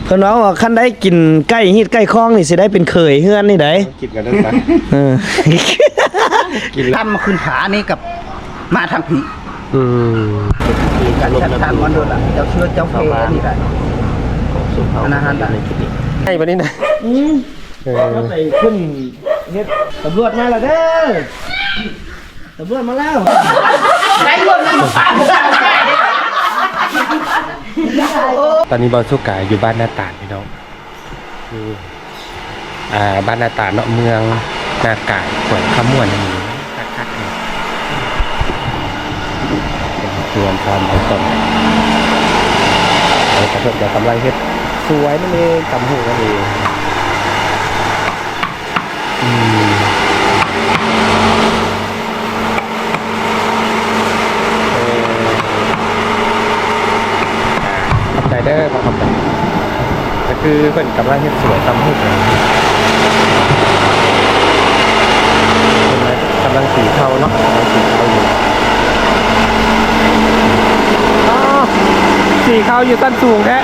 ເພິ່ນເວົ້າວ່າຄັນໄດ້ກິນໄກ່ຮີດໄກ່ຄອງນີ້ ຊິໄດ້ເປັນເຂີຍເຮືອນນີ້ໃດ໋. ກິນກັນເດີ ເອີ ຖ້າມາຂຶ້ນຜານີ້ກັບມາທາງພີ້. ອືມ ການຈັດຕັ້ງມັນໂດນລະ ເຈົ້າເຊື້ອເຈົ້າເພນີ້ກະ ອັນນັ້ນຫັ້ນລະ ໃຫ້ບັດນີ້ນະ. ອືມ ເອີ ເຮົາໄປຂຶ້ນເຮັດ ຕຳຫຼວດມາແລ້ວເດີ ຕຳຫຼວດມາແລ້ວ. ຕອນນີ້ບ່າວສຸກກະຢູ່ບ້ານນາຕານ ພີ່ນ້ອງ. ຢູ່ ອ່າ ບ້ານນາຕານເນາະ ເມືອງນາກາຍ ແຂວງຄຳມ່ວນນີ້ ຄັກໆ ນີ້ ເປັນເຮືອນຊານໄມ້ຕົ້ນ ເອີ ເພິ່ນກະກຳລັງເຮັດສວຍນັ້ນເອງ ຕຳຫຸ່ງນັ້ນເອງ. ອືມ ເອີ ຂອບໃຈເດີ ຂໍຂອບໃຈ. ກະຄືເພິ່ນກຳລັງເຮັດສວຍຕຳຫຸ່ງ ເພິ່ນກຳລັງສີເຂົ້າເນາະ ກຳລັງສີເຂົ້າຢູ່. ອໍ ສີເຂົ້າຢູ່ຊັ້ນສູງແທ້.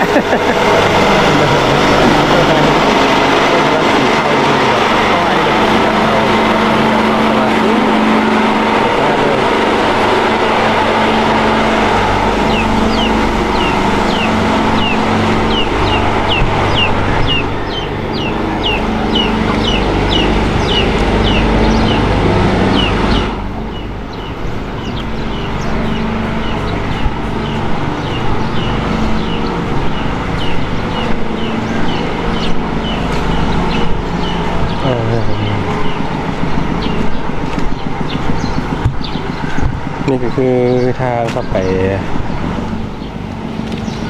ເອີ ນີ້ກະຄືທາງເຂົ້າໄປ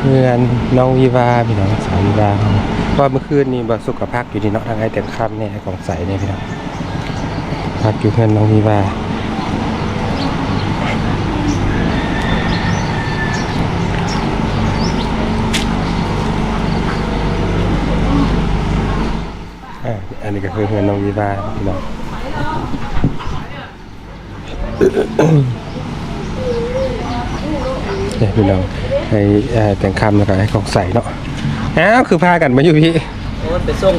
ເຮືອນນ້ອງວິວາ ພີ່ນ້ອງ ສາວວິວາ ເພາະວ່າມື້ຄືນນີ້ບ່າວສຸກກະພັກຢູ່ນີ້ເນາະ ທັງອ້າຍແຕງຄຳແດ່ ອ້າຍກອງໃສແດ່ ພີ່ນ້ອງ ພັກຢູ່ເຮືອນນ້ອງວິວາ. ອ່າ ອັນນີ້ກະຄືເຮືອນນ້ອງວິວາ ພີ່ນ້ອງ. ເອີ ພີ່ນ້ອງ ໃຫ້ ເອີ ແຕງຄຳ ແລ້ວກະໃຫ້ກອງໃສເນາະ. ອ້າວ ຄືພາກັນມາຢູ່ພີ້? ໂອ້ຍ ໄປສົ່ງ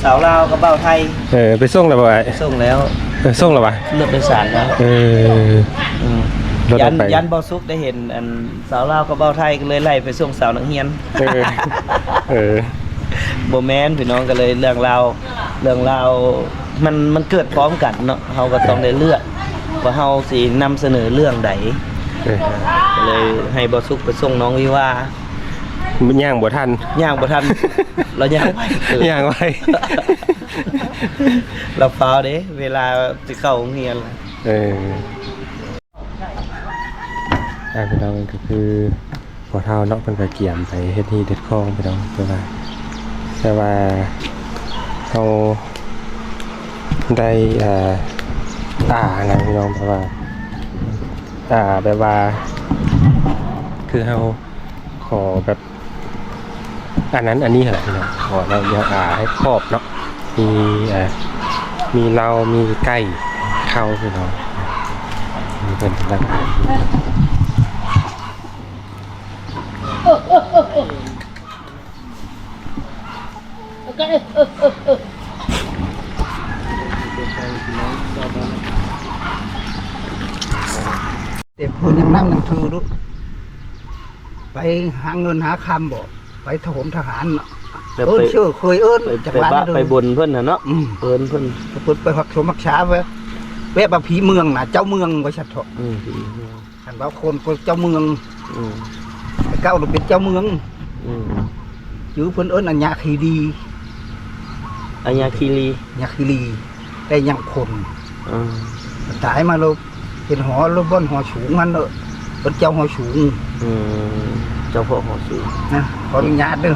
ສາວລາວກັບບ່າວໄທ. ເອີ ໄປສົ່ງແລ້ວບໍ່ອ້າຍ? ໄປສົ່ງແລ້ວ. ເອີ ສົ່ງແລ້ວຫວາ? ລົດໂດຍສານແລ້ວ. ເອີ ອືມ ລົດອອກໄປ ຢ້ານ ຢ້ານບ່າວສຸກໄດ້ເຫັນ ອັນ ສາວລາວກັບບ່າວໄທ ກະເລີຍໄລ່ໄປສົ່ງສາວນັກຮຽນ. ເອີ ເອີ ບໍ່ແມ່ນ ພີ່ນ້ອງ ກະເລີຍເລື່ອງລາວ ເລື່ອງລາວ ມັນ ມັນເກີດພ້ອມກັນເນາະ ເຮົາກະຕ້ອງໄດ້ເລືອກວ່າເຮົາຊິນຳສະເໜີເລື່ອງໃດ. ເອີ ກະເລີຍໃຫ້ບ່າວສຸກໄປສົ່ງນ້ອງວິວາ. ຍ່າງບໍ່ທັນ ຍ່າງບໍ່ທັນ ລາວຍ່າງໄວ ເອີ ຍ່າງໄວ ລາວຟ້າວເດ້ ເວລາຊິເຂົ້າໂຮງຮຽນ. ເອີ ອ່າ ພີ່ນ້ອງ ກະຄືພໍ່ເຖົ້າເນາະ ເພິ່ນກະກຽມໄປເຮັດຮີດເຮັດຄອງ ພີ່ນ້ອງ ແຕ່ວ່າ ແຕ່ວ່າເຮົາໄດ້ ອ່າ ອ່າ ຫັ້ນນະ ພີ່ນ້ອງ ແບບວ່າ ອ່າ ແບບວ່າ ຄືເຮົາຂໍແບບ ອັນນັ້ນອັນນີ້ຫັ້ນແຫຼະພີ່ນ້ອງ ຂໍເນາະ ຢາກ ອ່າ ໃຫ້ຄອບເນາະ ມີ ອ່າ ມີເຫຼົ້າ ມີໄກ່ ເຂົ້າ ພີ່ນ້ອງ ມີເພິ່ນກຳລັງ ແຕ່ເພິ່ນຍັງນັບນັບຖືຢູ່ ໄປຫາເງິນຫາຄຳບໍ ໄປທະຫົງທະຫານເນາະ ແບບ ເອີ້ນ ໄປ ຊື່ເຄີຍເອີ້ນ ໄປ ຈັກ ໄປ ວ່າ ບະ ເດີ ໄປບົນເພິ່ນຫັ້ນເນາະ ອືມ ເອີ້ນເພິ່ນ ເພິ່ນໄປຮັກສົມຮັກສາ ແບບ ແບບວ່າຜີເມືອງນະ ເຈົ້າເມືອງວ່າຊັ້ນເຖາະ ອືມ ຜີເມືອງ ຄັນວ່າຄົນກໍເຈົ້າເມືອງ ອືມ ແຕ່ເກົ່າເປັນເຈົ້າເມືອງ ອືມ ຈື່ເພິ່ນເອີ້ນອາຍາຄີລີ ອາຍາຄີລີ ຍາຄີລີ ແຕ່ຍັງຄົນ ອືມ ຕາຍມາແລ້ວ ເປັນຫໍ ແລ້ວບ່ອນຫໍສູງຫັ້ນເນາະ ເປັນເຈົ້າຫໍສູງ ອືມ ເຈົ້າພໍ່ຫໍສູງນະ ຂໍອະນຸຍາດເດີ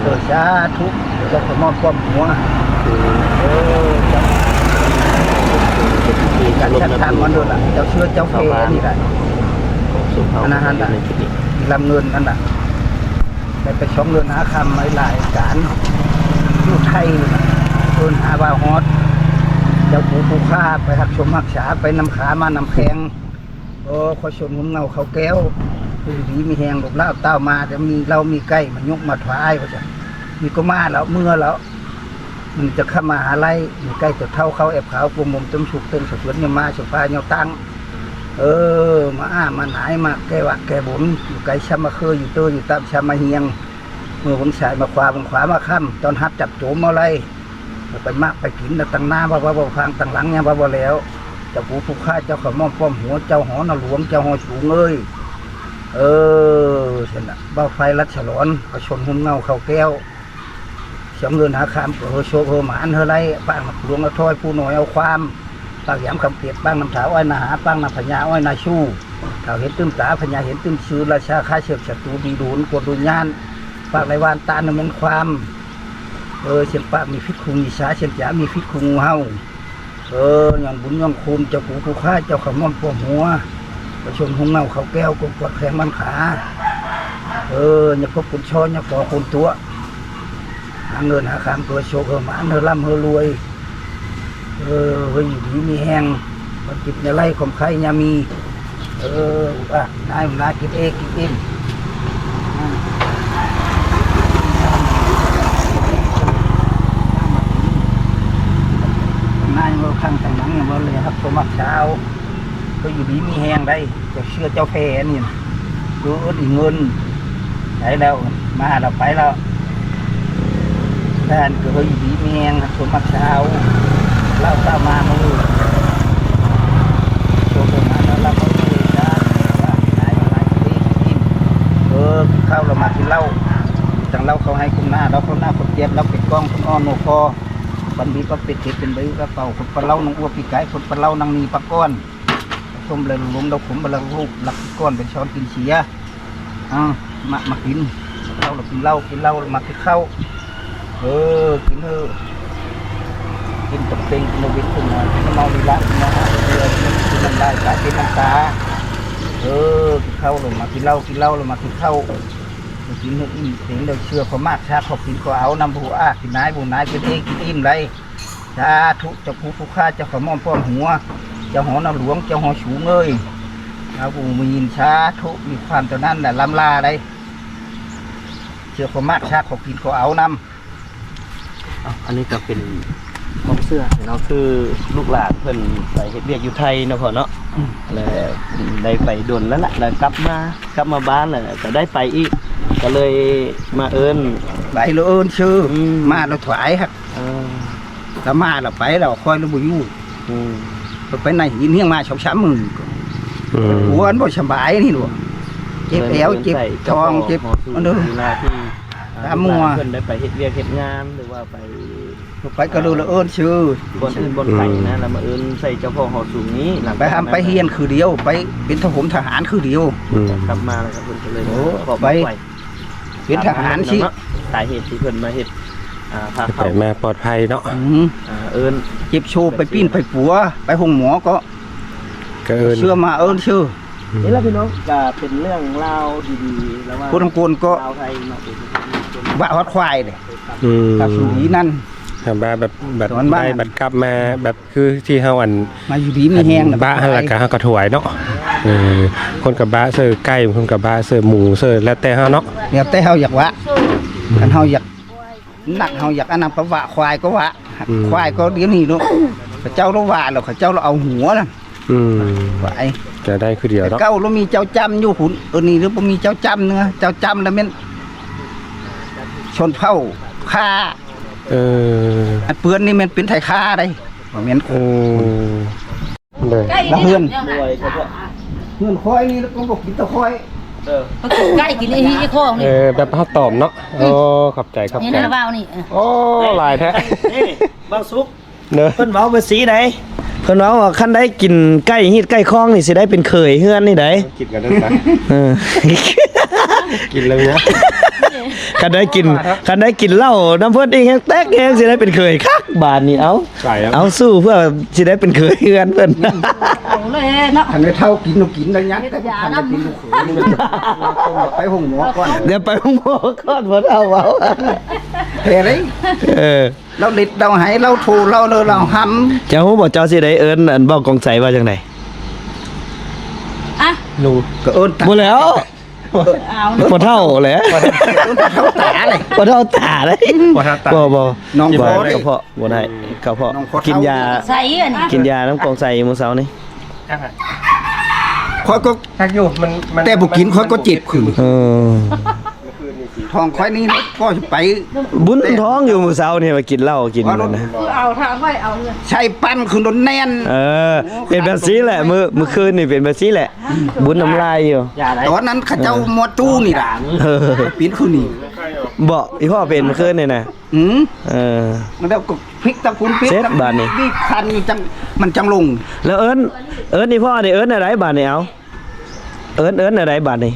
ເອີ ສາທຸ ເຈົ້າຂະໝອບປ້ອມຫົວ ເອີ ເຈົ້າ ການຈັດຕັ້ງມັນໂດນລະ ເຈົ້າເຊື້ອເຈົ້າເພນີ້ລະ ອັນນັ້ນຫັ້ນລະ ລຳເງິນຫັ້ນລະ ໄດ້ໄປສອງເດືອນຫາຄຳ ຫຼາຍໆການ ຢູ່ໄທ ເອີ້ນຫາວ່າຮອດ ເຈົ້າປູປູຂ້າ ໄປຮັກສົມຮັກສາ ໄປນ້ຳຂາມານ້ຳແຂງ ໂອ້ ຂໍຊົນຮົ່ມເງົາເຂົາແກ້ວ ຢູ່ດີມີແຮງ ລູກຫຼານເຕົ້າມາ ຈະມີເຫຼົ້າມີໄກ່ມາຍົກມາຖວາຍວ່າຊັ້ນ. ມີກໍມາແລ້ວ ເມືອແລ້ວ ມັນຈະເຂົ້າມາຫາໄລ່ ມີໄກ່ຕົວເຖົ້າເຂົ້າແອບຂາວ ປວມມຸມຕົ້ມສຸກເຕີງສະເພິນຍາມມາໂຊຟາຍາວຕັ້ງ ເອີ ມາອ້າມາໜາຍ ມາແກ້ວາກແກ້ບົນ ຢູ່ໄກຊຳມະເຄີ ຢູ່ເຕີ ຢູ່ຕາມຊຳມະຮຽງ ເມືອວັງຊາຍມາຂວາ ວັງຂວາມາຄຳ ຕ້ອນຮັບຈັບໂຈມເອົາໄລ່ ໄປໝາກໄປກິນນະ ຕັ້ງໜ້າວ່າ ວ່າ ວ່າຟັງ ຕັ້ງຫຼັງຍັງວ່າບໍ່ແລ້ວ. ເຈົ້າກູຜູ້ຂ້າ ເຈົ້າຂະໝ້ອມປ້ອມຫົວ ເຈົ້າຫໍນາຫຼວງ ເຈົ້າຫໍສູງເອີຍ ເອີ ຊັ້ນນະ ບ່າວໄຟລັດສະຫຼອນ ປະຊົນຮົ່ມເງົາເຂົາແກ້ວ ສຽງເງິນຫາຄຳ ກໍເຮີໂຊກເຮີໝານເຮີໄລ່ ປາກນັກຫຼວງເອົາຖ້ອຍ ຜູ້ໜ້ອຍເອົາຄວາມ ປາກຢາມຄຳເປັດ ປາກນ້ຳທ້າວອ້ອຍນາຫາ ປາກນ້ຳພະຍາອ້ອຍນາຊູ ທ້າວເຫັນຕື່ມຕາ ພະຍາເຫັນຕື່ມຊື່ ລາຊາຂ້າເສກສັດຕູ ບີດູນກວດດຸນຍານ ປາກໄລວານຕານແມ່ນຄວາມ ເອີ ສຽງປາກມີພິດຄູງວິຊາ ສຽງຈາມີພິດຄູງງູເຫົ່າ ເອີ ຍ້ອນບຸນຍ້ອນຄຸນ ເຈົ້າກູຜູ້ຂ້າ ເຈົ້າຂະໝ້ອມປ້ອມຫົວ ປະຊົນຮົ່ມເງົາເຂົາແກ້ວ ກົມກວດແຂວງບ້ານຂາ ເອີ ຍາກົບກຸນຊອຍ ຍາຂໍຄຸນຕົວະ ຫາເງິນຫາຄຳຕົວະ ໂຊກເຮີໝານ ເຮີລ່ຳເຮີລວຍ ເອີ ເຮີຢູ່ດີມີແຮງ ຄວາມຈິດຢ່າໄຫຼ ຄວາມໄຄຢ່າມີ ເອີ ອຸບອາ ນາຍນາກິນເອງກິນອີ່ມ ນາຍເວົ້າຄັງຕັງໜັງ ຍັງບໍ່ເລີຍຮັກໂຕມັກສາວ ກໍຢູ່ດີມີແຮງໄດ໋ ເຈົ້າເຊື່ອເຈົ້າແຜ່ອັນນີ້ນະ ຄືເອີ້ນອີເງິນ ໄປແລ້ວ ມາແລ້ວໄປແລ້ວ ແຕ່ອັນກໍເຮີຢູ່ດີມີແຮງ ຮັກຄົນມັກສາວ ລາວຕາມມາມື້ ໂຊກເອົາມາແລ້ວລາວກໍເລີຍຈາກ ວ່ານາຍວ່ານາຍກິນເອງກິນອີ່ມ ເອີ ກິນເຂົ້າແລ້ວມາກິນເຫຼົ້າ ຕັ້ງເຫຼົ້າເຂົ້າໃຫ້ກຸມໜ້າ ເຫຼົ້າເຂົ້າໜ້າຄົນເຈັບ ເຫຼົ້າເປັດກອງ ຄົນອ່ອນໂນຄໍ ປັນບີປັບເປັດເຫັດເປັນໃບກະເປົາ ຄົນປະເຫຼົ້ານັ່ງອົວປີກໄກ່ ຄົນປະເຫຼົ້ານັ່ງໜີປາກອນ ຊົມແລະລົມດອກຂົມ ບາລະລູກລັກກິນກ່ອນ ເປັນຊ້ອນກິນເສຍ ເອົາ ມາ ມາກິນເຫຼົ້າລະກິນເຫຼົ້າ ກິນເຫຼົ້າລະມາກິນເຂົ້າ ເອີ ກິນເອີ ກິນຕົກເຕັງ ກິນເອົາເວັນຂຶ້ນມາ ກິນນ້ຳເມົາລີລະ ກິນນ້ຳເໝົາເຫຼືອ ກິນນ້ຳລາຍ ກາຍເປັນນ້ຳຕາ ເອີ ກິນເຂົ້າລະມາກິນເຫຼົ້າ ກິນເຫຼົ້າລະມາກິນເຂົ້າ ກິນໃຫ້ອີ່ມເຕັມ ແລ້ວເຊື່ອຂໍມາກຊາ ຂໍກິນຂໍເອົາ ນຳຜູ້ອາກິນນາຍ ຜູ້ນາຍກິນເອງກິນອີ່ມໄດ້. ສາທຸ ເຈົ້າຄູຜູ້ຂ້າ ເຈົ້າຂະໝ້ອມປ້ອມຫົວ ເຈົ້າຫໍນາຫຼວງ ເຈົ້າຫໍສູງເອີຍ ລາວຜູ້ມີຍິນ ສາທຸ ມີຄວາມເທົ່ານັ້ນແຫຼະ ລຳລາໄດ໋ ເຊື່ອຂໍມາກຊາ ຂໍກິນຂໍເອົານຳ. ເອົ້າ ອັນນີ້ກໍເປັນຄວາມເຊື່ອເນາະ ຄືລູກຫຼານເພິ່ນໄປເຮັດວຽກຢູ່ໄທເນາະພໍ່ເນາະ ອືມ ແລ້ວໄດ້ໄປດົນແລ້ວລະ ແລ້ວກັບມາ ກັບມາບ້ານແລ້ວກໍໄດ້ໄປອີກ ກໍເລີຍມາເອີ້ນ ໄປແລ້ວເອີ້ນຊື່ ອືມ ມາແລ້ວຖວາຍ ເອີ ລະມາລະໄປລະ ຄອຍລະບໍ່ຢູ່ ອືມ ໄປໄນຫີນຮຽງມາສອງສາມມື້ ອືມ ຫົວມັນບໍ່ສະບາຍນີ້ລະ ເຈັບແອວເຈັບທ້ອງເຈັບ ເວລາທີ່ ຕາມມົວ ເພິ່ນໄດ້ໄປເຮັດວຽກເຮັດງານ ຫຼືວ່າໄປ ໄປກະເລີລະເອີ້ນຊື່ ບ່ອນອື່ນບ່ອນໄກນະ ອືມ ລະມາເອີ້ນໃສ່ເຈົ້າພໍ່ຫໍສູງນີ້ ໄປຮ່ຳໄປຮຽນຄືດຽວ ໄປເປັນທະຫົມທະຫານຄືດຽວ ອືມ ກັບມາລະເພິ່ນກະເລີຍ ໂອ້ ໄປ ເປັນທະຫານຊິ ສາເຫດທີ່ເພິ່ນມາເຮັດ ອ່າ ພາເຂົ້າ ໄປມາປອດໄພເນາະ ອືມ ອ່າ ເອີ້ນ ເຈັບໂຊໄປປີ້ນໄປປົວ ໄປໂຮງໝໍກໍ ກໍເອີ້ນ ເຊື້ອມາເອີ້ນຊື່ ອືມ ນີ້ລະພີ່ນ້ອງ ກໍເປັນເລື່ອງລາວດີໆ ລະຫວ່າງຄົນລາວໄທເນາະ ບະຮອດຄວາຍເດ້ ອືມ ກັບສຸດີນັ້ນ ຖ້າວ່າແບບ ແບບໄດ້ບັດກັບມາແບບ ຄືທີ່ເຮົາອັນ ມາຢູ່ດີມີແຮງ ບະຫັ້ນລະກະເຮົາກະຖວາຍເນາະ ເອີ ຄົນກະບະເສີໄກ່ ຄົນກະບະເສີໝູເສີ ແລ້ວແຕ່ເຮົາເນາະ ແລ້ວແຕ່ເຮົາຢາກບະ ຄັນເຮົາຢາກໜັກ ເຮົາຢາກອັນນັ້ນກະບະ ຄວາຍກະບະ ອືມ ຄວາຍກໍດຽວນີ້ເນາະ ເຂົາເຈົ້າລະບະແລ້ວ ເຂົາເຈົ້າລະເອົາຫົວນັ້ນ ອືມ ຄວາຍ ຈະໄດ້ຄືດຽວເນາະ ແຕ່ເກົ່າລະມີເຈົ້າຈ້ຳຢູ່ພຸ້ນ ເອີ ນີ້ລະບໍ່ມີເຈົ້າຈ້ຳເນາະ ເຈົ້າຈ້ຳລະແມ່ນຊົນເຜົ່າຄ້າ ເອີ ອັນເປື້ອນນີ້ແມ່ນເປັນໄທຄ້າໃດ໋ ບໍ່ແມ່ນ ໂອ້ ເດີ ລະເຮືອນ ເຮືອນຂ້ອຍນີ້ລະກໍບໍ່ກິນແຕ່ຂ້ອຍ ເອີ ກໍກິນໄກ່ກິນອີ່ຂອງນີ້ ເອີ ແບບເຮົາຕອມເນາະ ອືມ ໂອ້ ຂອບໃຈ ຂອບໃຈ ນີ້ລະວ່າວນີ້ ເອີ ໂອ້ ຫຼາຍແທ້ ນີ້ ບ່າວສຸກ ເດີ ເພິ່ນເວົ້າແບບຊີ້ໃດ ເພິ່ນເວົ້າວ່າຄັນໄດ້ກິນໄກ່ຮີດໄກ່ຄອງນີ້ຊິໄດ້ເປັນເຂີຍເຮືອນນີ້ໃດ໋ ກິນກັນເດີ ເອີ ກິນເລີຍນະ ຄັນໄດ້ກິນ ຄັນໄດ້ກິນເຫຼົ້ານຳເພິ່ນອີກແຮງແຕກແຮງ ຊິໄດ້ເປັນເຂີຍຄັກບາດນີ້ ເອົາ ເອົາສູ້ເພື່ອຊິໄດ້ເປັນເຂີຍເຮືອນເພິ່ນ ເອົາເລີຍເນາະ ຄັນໄດ້ເຖົ້າກິນກໍກິນໄດ້ຍັງ ແຕ່ບໍ່ທັນໄດ້ເປັນລູກເຂີຍ ໄປໂຮງໝໍກ່ອນ ດຽວໄປໂຮງໝໍກ່ອນ ພໍ່ເຖົ້າເວົ້າ ແທ້ເດ້ ລາວເລັດລາວໄຫ້ລາວໂທລາວເລີລາວຫຳ ເຈົ້າຮູ້ບໍ່ ເຈົ້າຊິໄດ້ເອີ້ນອັນເວົ້າກອງໃສວ່າຈັ່ງໃດ? ອະ ໜູ ກໍເອີ້ນ ບໍ່ແລ້ວ ເອົາ ພໍ່ເຖົ້າແຫຼະ ພໍ່ເຖົ້າຕາເລີຍ ພໍ່ເຖົ້າຕາເລີຍ ພໍ່ເຖົ້າຕາ ບໍ່ ບໍ່ ນ້ອງ ບໍ່ ພໍ່ເລີຍ ກະເພາະບໍ່ໄດ້ ກະເພາະ ນ້ອງພໍ່ເຖົ້າ ກິນຢາ ໃສ່ອັນນີ້ ກິນຢານຳກອງໄຊມື້ເຊົ້ານີ້ ຂ້ອຍກໍ ຄັກຢູ່ ມັນ ມັນ ແຕ່ບໍ່ກິນຂ້ອຍກໍເຈັບຄືນ ເອີ ທ້ອງຂ້ອຍນີ້ກໍໄປບຸນທ້ອງຢູ່ມື້ເຊົ້ານີ້ ວ່າກິນເຫຼົ້າກິນນັ້ນນະ ເອົາ ຖ້າໄວ້ເອົາເງິນ ໃສ່ປັ່ນຄືໂດນແໜ້ນ ເອີ ໂອ້ ເປັນແບບຊີ້ແຫຼະ ມື້ ມື້ຄືນນີ້ເປັນແບບຊີ້ແຫຼະ ບຸນນ້ຳລາຍຢູ່ ຕອນນັ້ນເຂົາເຈົ້າ ເອີ ມອດຕູ້ນີ້ລະ ເອີ ເປັນຄືນີ້ ບໍ່ ອີພໍ່ເປັນມື້ຄືນນີ້ນະ ອືມ ເອີ ແລ້ວກໍພິກຕະພຸນ ພິກຕະພຸນ ບາດນີ້ ບີບຄັນຢູ່ ຈັ່ງ ມັນຈັ່ງລົງ ແລ້ວເອີ້ນ ເອີ້ນອີພໍ່ນີ້ ເອີ້ນແນວໃດບາດນີ້ ເອົາ ເອີ້ນ ເອີ້ນແນວໃດບາດນີ້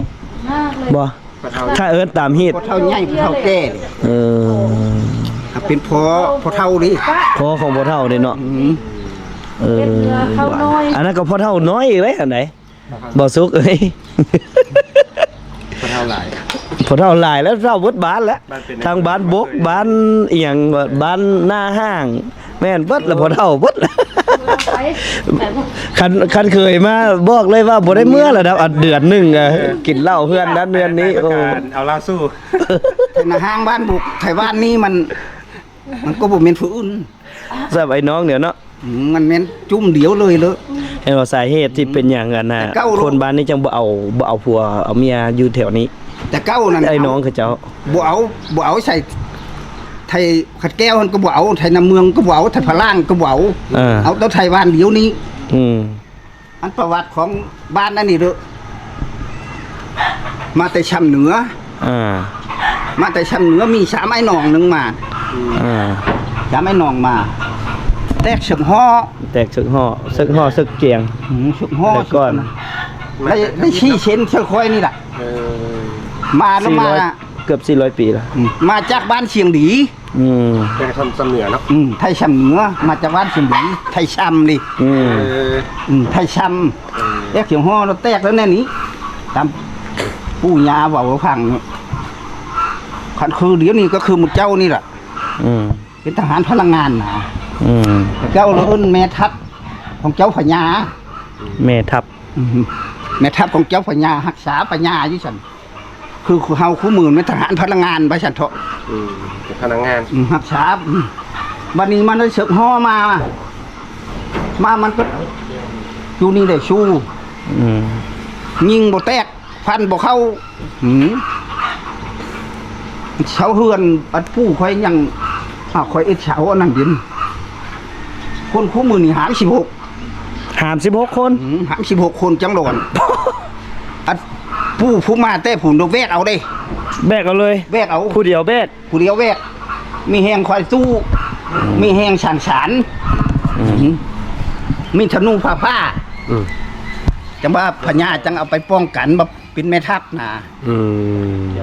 ບໍ່ ຖ້າເອີ້ນຕາມຮີດ ພໍ່ເຖົ້າໃຫຍ່ ພໍ່ເຖົ້າແກ່ ເອີ ເປັນພໍ່ ພໍ່ເຖົ້າເດ້ ພໍ່ຂອງພໍ່ເຖົ້າເດ້ເນາະ ອືມ ເອີ ອັນນັ້ນກໍພໍ່ເຖົ້ານ້ອຍອີກເດ້ ອັນໃດ ບໍ່ສຸກເອີຍ ພໍ່ເຖົ້າຫຼາຍ ພໍ່ເຖົ້າຫຼາຍແລ້ວ ເຖົ້າເບິດບ້ານແລ້ວ ທາງບ້ານບົກ ບ້ານອີ່ຫຍັງ ບ້ານນາຫ້າງ ແມ່ນເບິດລະ ພໍ່ເຖົ້າເບິດລະ ຄັນ ຄັນເຄີຍມາບອກເລີຍວ່າບໍ່ໄດ້ເມືອລະດອກ ອັນເດືອນໜຶ່ງ ເອີ ກິນເຫຼົ້າເຮືອນນັ້ນເຮືອນນີ້ ໂອ້ ເອົາເຫຼົ້າສູ້ ໄທນາຫ້າງບ້ານບຸກ ໄທບ້ານນີ້ມັນ ມັນກໍບໍ່ແມ່ນຜູ້ອື່ນ ສຳລັບໄອ້ນ້ອງເດີເນາະ ອືມ ມັນແມ່ນຈຸ້ມດຽວເລີຍເລີ ເຫັນວ່າສາເຫດທີ່ເປັນຫຍັງ ອັນນ່າ ແຕ່ເກົ່າເນາະ ຄົນບ້ານນີ້ຈັ່ງບໍ່ເອົາ ບໍ່ເອົາຜົວເອົາເມຍຢູ່ແຖວນີ້ ແຕ່ເກົ່ານັ້ນ ໄອ້ນ້ອງເຂົາເຈົ້າ ບໍ່ເອົາ ບໍ່ເອົາໃສ່ ໄທຂັດແກ້ວຫັ້ນກໍບໍ່ເອົາ ໄທນຳເມືອງກໍບໍ່ເອົາ ໄທພະລາງກໍບໍ່ເອົາ ເອີ ເອົາແຕ່ໄທບ້ານດຽວນີ້ ອືມ ອັນປະຫວັດຂອງບ້ານອັນນີ້ເດີ້ ມາແຕ່ຊຳເໜືອ ອ່າ ມາແຕ່ຊຳເໜືອ ມີສາມອ້າຍນ້ອງໜຶ່ງມາ ອ່າ ສາມອ້າຍນ້ອງມາ ແຕກເສິກຫໍ້ ແຕກເສິກຫໍ້ ເສິກຫໍ້ເສິກກຽງ ອືມ ເສິກຫໍ້ ແຕ່ກ່ອນ ເສິກ ໄດ້ ໄດ້ສີ່ເຊັນເສິກຂ້ອຍນີ້ລະ ເອີ ມາແລ້ວມາ ສີ່ຮ້ອຍ ເກືອບສີ່ຮ້ອຍປີລະ ອືມ ມາຈາກບ້ານຊຽງດີ ອືມ ໄທຊຳເໜືອເນາະ ອືມ ໄທຊຳເໜືອ ມາຈາກບ້ານຊຽງດີ ໄທຊຳນີ້ ອືມ ເອີ ອືມ ໄທຊຳ ເອີ ແຕກສຽງຫໍ້ແລ້ວແຕກແລ້ວແນວນີ້ ຕາມປູ່ຍ່າເວົ້າໃຫ້ຟັງ ຄັນຄືດຽວນີ້ກໍຄືໝູ່ເຈົ້ານີ້ລະ ອືມ ເປັນທະຫານພະລັງງານນະ ອືມ ແຕ່ເຈົ້າລະເອີ້ນແມ່ທັບຂອງເຈົ້າພະຍາ ແມ່ທັບ ອືມ ແມ່ທັບຂອງເຈົ້າພະຍາ ຮັກສາພະຍາຢູ່ຊັ້ນ ຄືເຮົາຄູ່ມື້ແມ່ນທະຫານພະລັງງານວ່າຊັ້ນເຖາະ ອືມ ເປັນພະນັກງານ ອືມ ຮັກສາ ອືມ ບັດນີ້ມັນໄດ້ເສິກຫໍ້ມາ ມາມັນກໍຢູ່ນີ້ແຫຼະຊູ ອືມ ຍິງບໍ່ແຕກ ຟັນບໍ່ເຂົ້າ ອືມ ເສົາເຮືອນ ອັນປູ່ຂ້ອຍຍັງ ອ້າວ ຂ້ອຍເຮັດເສົາອັນນັ້ນເດ ຄົນຄູ່ມື້ນີ້ຫ້າມສິບຫົກ ຫ້າມສິບຫົກຄົນ ອືມ ຫ້າມສິບຫົກຄົນຈັ່ງຫຼອນ ອັນປູ່ຜູ້ມາແຕ່ພຸ້ນ ແບກເອົາເດ້ ແບກເອົາເລີຍ ແບກເອົາ ຜູ້ດຽວແບກ ຜູ້ດຽວແບກ ມີແຮງຄວາຍຕູ້ ອືມ ມີແຮງສັງສານ ອືມ ມີທະນູຟ້າ ອືມ ຈັ່ງວ່າພະຍາຈັ່ງເອົາໄປປ້ອງກັນ ວ່າເປັນແມ່ທັບນະ ອື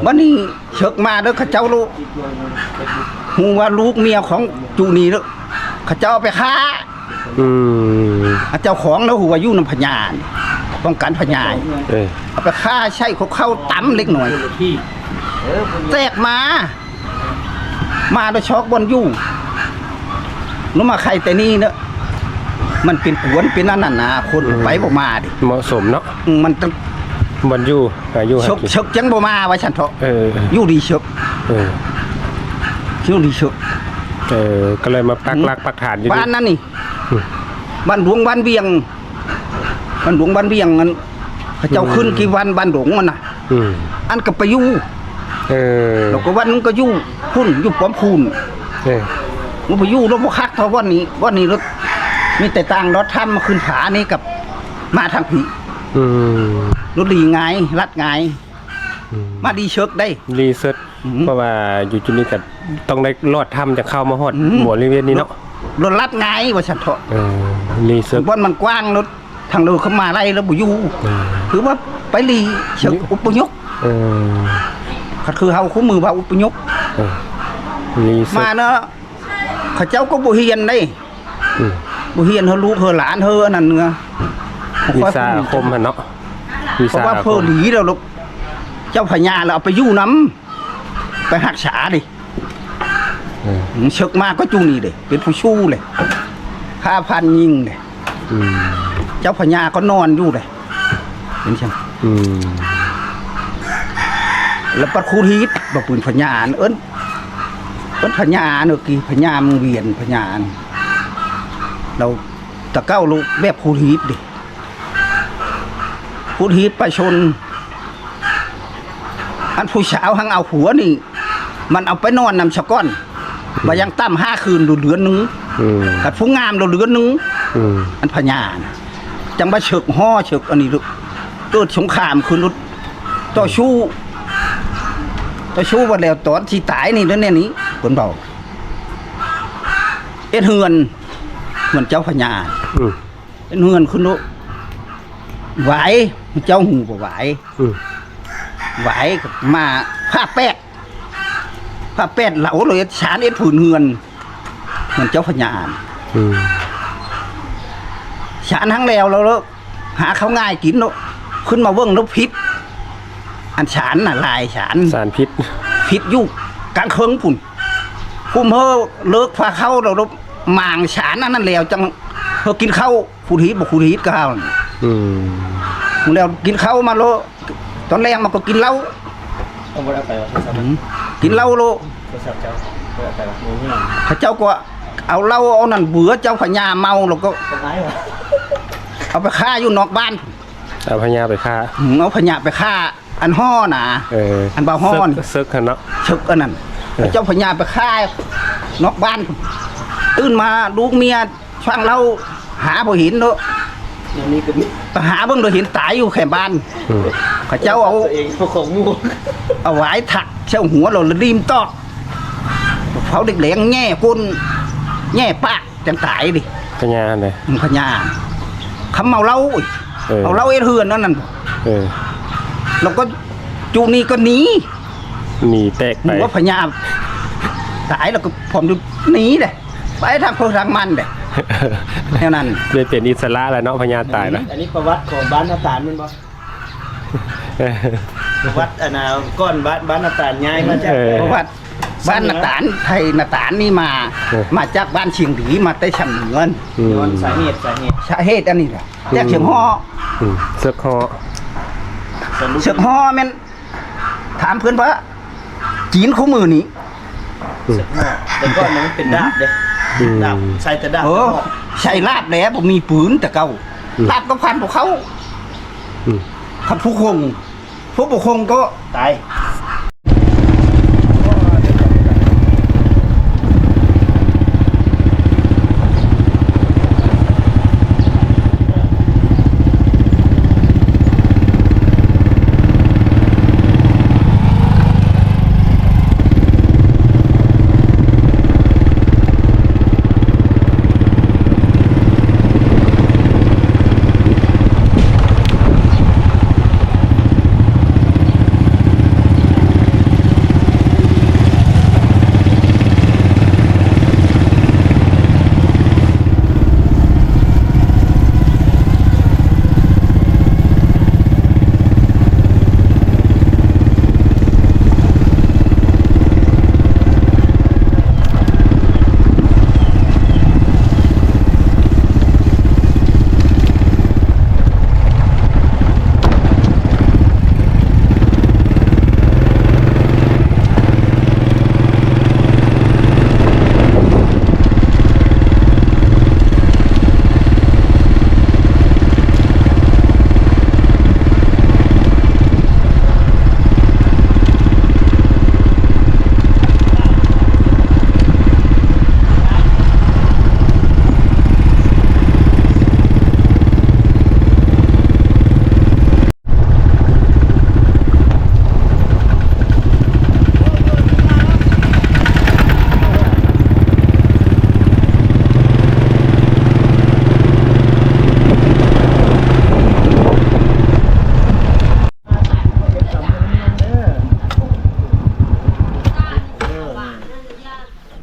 ມ ບັດນີ້ເສິກມາເດີ ເຂົາເຈົ້າໂລ ຮູ້ວ່າລູກເມຍຂອງຈຸນີ້ເດີ ເຂົາເຈົ້າເອົາໄປຂ້າ ອືມ ເຈົ້າຂອງລະຮູ້ວ່າຢູ່ນຳພະຍານີ້ ປ້ອງກັນພະຍາ ເອີ ເອົາໄປຂ້າໃຊ້ເຂົ້າຕຳເລັກນ້ອຍ ແຕກມາ ມາໂດຍຊອກບ່ອນຢູ່ ລົງມາໄຂ່ແຕ່ນີ້ເນາະ ມັນເປັນກວນເປັນອັນນັ້ນນະ ຄົນ ອືມ ໄປບໍ່ມາເດ ເໝາະສົມເນາະ ອືມ ມັນຕ້ອງ ບ່ອນຢູ່ ອາ ຢູ່ຫາກິນ ເສິກຈັ່ງບໍ່ມາວ່າຊັ້ນເຖາະ ເອີ ຢູ່ດີເສິກ ເອີ ຢູ່ດີເສິກ ເອີ ກໍເລີຍມາປັກ ອືມ ຫຼັກປັກຖານຢູ່ ບ້ານນັ້ນນີ້ ອືມ ບ້ານຫຼວງ ບ້ານວຽງ ບ້ານຫຼວງ ບ້ານວຽງ ອັນ ເຂົາເຈົ້າ ອືມ ຂຶ້ນກີ່ວັນ ບ້ານດົງຫັ້ນນະ ອືມ ອັນກໍໄປຢູ່ ເອີ ແລ້ວກໍວັນໜຶ່ງກໍຢູ່ພຸ້ນ ຢູ່ປ້ອມຄູນ ເອີ ມັນໄປຢູ່ແລ້ວບໍ່ຄັກເທົ່າບ່ອນນີ້ ບ່ອນນີ້ລົດ ມີແຕ່ຕ່າງລອດຖ້ຳມາຂຶ້ນຜານີ້ກັບມາທາງພີ້ ອືມ ລົດລີງ່າຍ ລັດງ່າຍ ອືມ ມາດີເສິກໄດ໋ ດີເສິກ ອືມ ເພາະວ່າຢູ່ຈຸດນີ້ກໍຕ້ອງໄດ້ລອດຖ້ຳຈັ່ງເຂົ້າມາຮອດ ອືມ ບໍລິເວນນີ້ເນາະ ລົດ ລົດລັດງ່າຍວ່າຊັ້ນເຖາະ ເອີ ລີເສິກ ບ່ອນມັນກວ້າງ ລົດທາງເດີນເຂົ້າມາໄດ້ແລ້ວບໍ່ຢູ່ ເອີ ຄືວ່າໄປລີເສິກ ຢູ່ ອົບພະຍົບ ເອີ ຄັນຄືເຮົາຄູ່ມື້ວ່າອົບພະຍົບ ເອີ ລີເສິກ ມາເນາະ ເຂົາເຈົ້າກໍບໍ່ຮຽນເດ້ ອືມ ບໍ່ຮຽນເຮີລູກເຮີຫຼານເຮີອັນນັ້ນເນາະ ວິຊາອາຄົມຫັ້ນເນາະ ວິຊາອາຄົມ ເພາະວ່າເພີ່ນດີແລ້ວ ເຈົ້າພະຍາລະເອົາໄປຢູ່ນຳ ໄປຮັກສາເດ້ ເອີ ເສິກມາກໍຈຸນີ້ເດ້ ເປັນຜູ້ຊູ້ເລີຍ ຂ້າຟັນຍິງເດ້ ອືມ ເຈົ້າພະຍາກໍນອນຢູ່ເດ້ ເປັນຈັ່ງ ອືມ ລະປັດຂູດຮີດ ບໍ່ປືນພະຍາ ເອີ້ນ ເອີ້ນພະຍາເນາະ ກີ້ພະຍາ ເມືອງວຽງພະຍາ ລາວ ແຕ່ເກົ່າລູກແບບຂູດຮີດເດ້ ຂູດຮີດໄປຊົນ ອັນຜູ້ສາວຫັ້ນເອົາຜົວນີ້ ມັນເອົາໄປນອນນຳສາກ່ອນ ວ່າຢ່າງຕ່ຳຫ້າຄືນ ຫຼືເດືອນໜຶ່ງ ອືມ ຄັນຜູ້ງາມ ຫຼືເດືອນໜຶ່ງ ອືມ ອັນພະຍານະ ຈັ່ງວ່າເສິກຫໍ້ເສິກອັນນີ້ ເກີດສົງຄາມຂຶ້ນ ຕໍ່ສູ້ ຕໍ່ສູ້ວ່າແລ້ວຕອນຊິຕາຍນີ້ ແນວນີ້ ເພິ່ນເວົ້າ ເຮັດເຮືອນ ເຮືອນເຈົ້າພະຍາ ອືມ ເຮັດເຮືອນຂຶ້ນໂລດ ຫວາຍ ເຈົ້າຮູ້ບໍ່ຫວາຍ ອືມ ຫວາຍກໍມາພາແປດ ພາແປດເຫຼົ່າໂລດ ເຮັດສານເຮັດຜືນເຮືອນ ເຮືອນເຈົ້າພະຍາ ອືມ ສານທັງແລ້ວ ແລ້ວ ຫາເຂົ້າງ່າຍກິນເນາະ ຂຶ້ນມາເບິ່ງແລ້ວຜິດ ອັນສານນະ ລາຍສານ ສານຜິດ ຜິດຢູ່ກາງເຄິ່ງພຸ້ນ ຄຸມເຮີເລີກພາເຂົ້າ ແລ້ວໝາງສານອັນນັ້ນແລ້ວ ຈັ່ງເຮີກິນເຂົ້າ ຂູດຮີດບໍ່ຂູດຮີດກໍເຮົາ ອືມ ແລ້ວກິນເຂົ້າມາໂລດ ຕອນແລງມາກໍກິນເຫຼົ້າ ເອົາບໍ່ໄດ້ເອົາໄປວ່າ ໂທລະສັບ ອືມ ກິນເຫຼົ້າໂລດ ໂທລະສັບເຈົ້າບໍ່ໄດ້ເອົາໄປວ່າ ບໍ່ມີ ເຂົາເຈົ້າກໍເອົາເຫຼົ້າເອົານັ້ນເບືອເຈົ້າພະຍາເມົາ ແລ້ວກໍ ເອົາໄປຫຍັງວະ ເອົາໄປຂ້າຢູ່ນອກບ້ານ ເອົາພະຍາໄປຂ້າ ອືມ ເອົາພະຍາໄປຂ້າ ອັນຫໍ້ນະ ເອີ ອັນບ່າວຫໍ້ ເສິກຫັ້ນເນາະ ເສິກອັນນັ້ນ ເອີ ເຈົ້າພະຍາໄປຂ້ານອກບ້ານ ຕື່ນມາລູກເມຍ ຟັງເລົ່າຫາບໍ່ເຫັນເນາະ ໄປຫາເບິ່ງໂດຍເຫັນຕາຍຢູ່ແຄມບ້ານ ອືມ ເຂົາເຈົ້າເອົາ ເອົາຫວາຍທັກໃສ່ຫົວ ແລ້ວລະດີມຕອກ ເຜົາເດັກແດງແຍ່ກົ້ນແຍ່ປາກ ຈັ່ງຕາຍເດ້ ພະຍາຫັ້ນເດ້ ອືມ ພະຍາ ຄຳເມົາເຫຼົ້າ ເອີ ເອົາເຫຼົ້າເຮັດເຮືອນນັ້ນ ເອີ ແລ້ວກໍຈຸນີ້ກໍໜີ ໜີແຕກໄປ ວ່າພະຍາຕາຍແລ້ວກໍພ້ອມຢູ່ໜີເດ້ ໄປທາງເພິ່ນທາງມັນເດ້ ແນວນັ້ນ ໄດ້ເປັນອິດສະຫຼະແລ້ວເນາະ ພະຍາຕາຍແລ້ວ ອັນນີ້ປະຫວັດຂອງບ້ານນາຕານແມ່ນບໍ່? ປະຫວັດອັນນ່າ ກ່ອນບ້ານ ບ້ານນາຕານຍ້າຍມາຈາກ ເອີ ປະຫວັດບ້ານນາຕານ ໄທນາຕານນີ້ມາ ເອີ ມາຈາກບ້ານຊຽງດີ ມາແຕ່ຊຳເໜືອ ອືມ ຍ້ອນສາເຫດ ສາເຫດ ສາເຫດອັນນີ້ລະ ອືມ ຈາກຊຽງຫໍ້ ອືມ ເສິກຫໍ້ ເສິກຫໍ້ແມ່ນ ຖາມເພິ່ນວ່າຈີນຄູ່ມື້ນີ້ ອືມ ແຕ່ກ່ອນມັນເປັນດາບເດ້ ອືມ ດາບ ໃສ່ແຕ່ດາບ ເອີ ໃສ່ລາບແຫຼະ ບໍ່ມີປືນແຕ່ເກົ່າ ອືມ ລາບກໍພັນບໍ່ເຂົ້າ ອືມ ຄັນຜູ້ຄົງ ພວກບໍ່ຄົງກໍຕາຍ.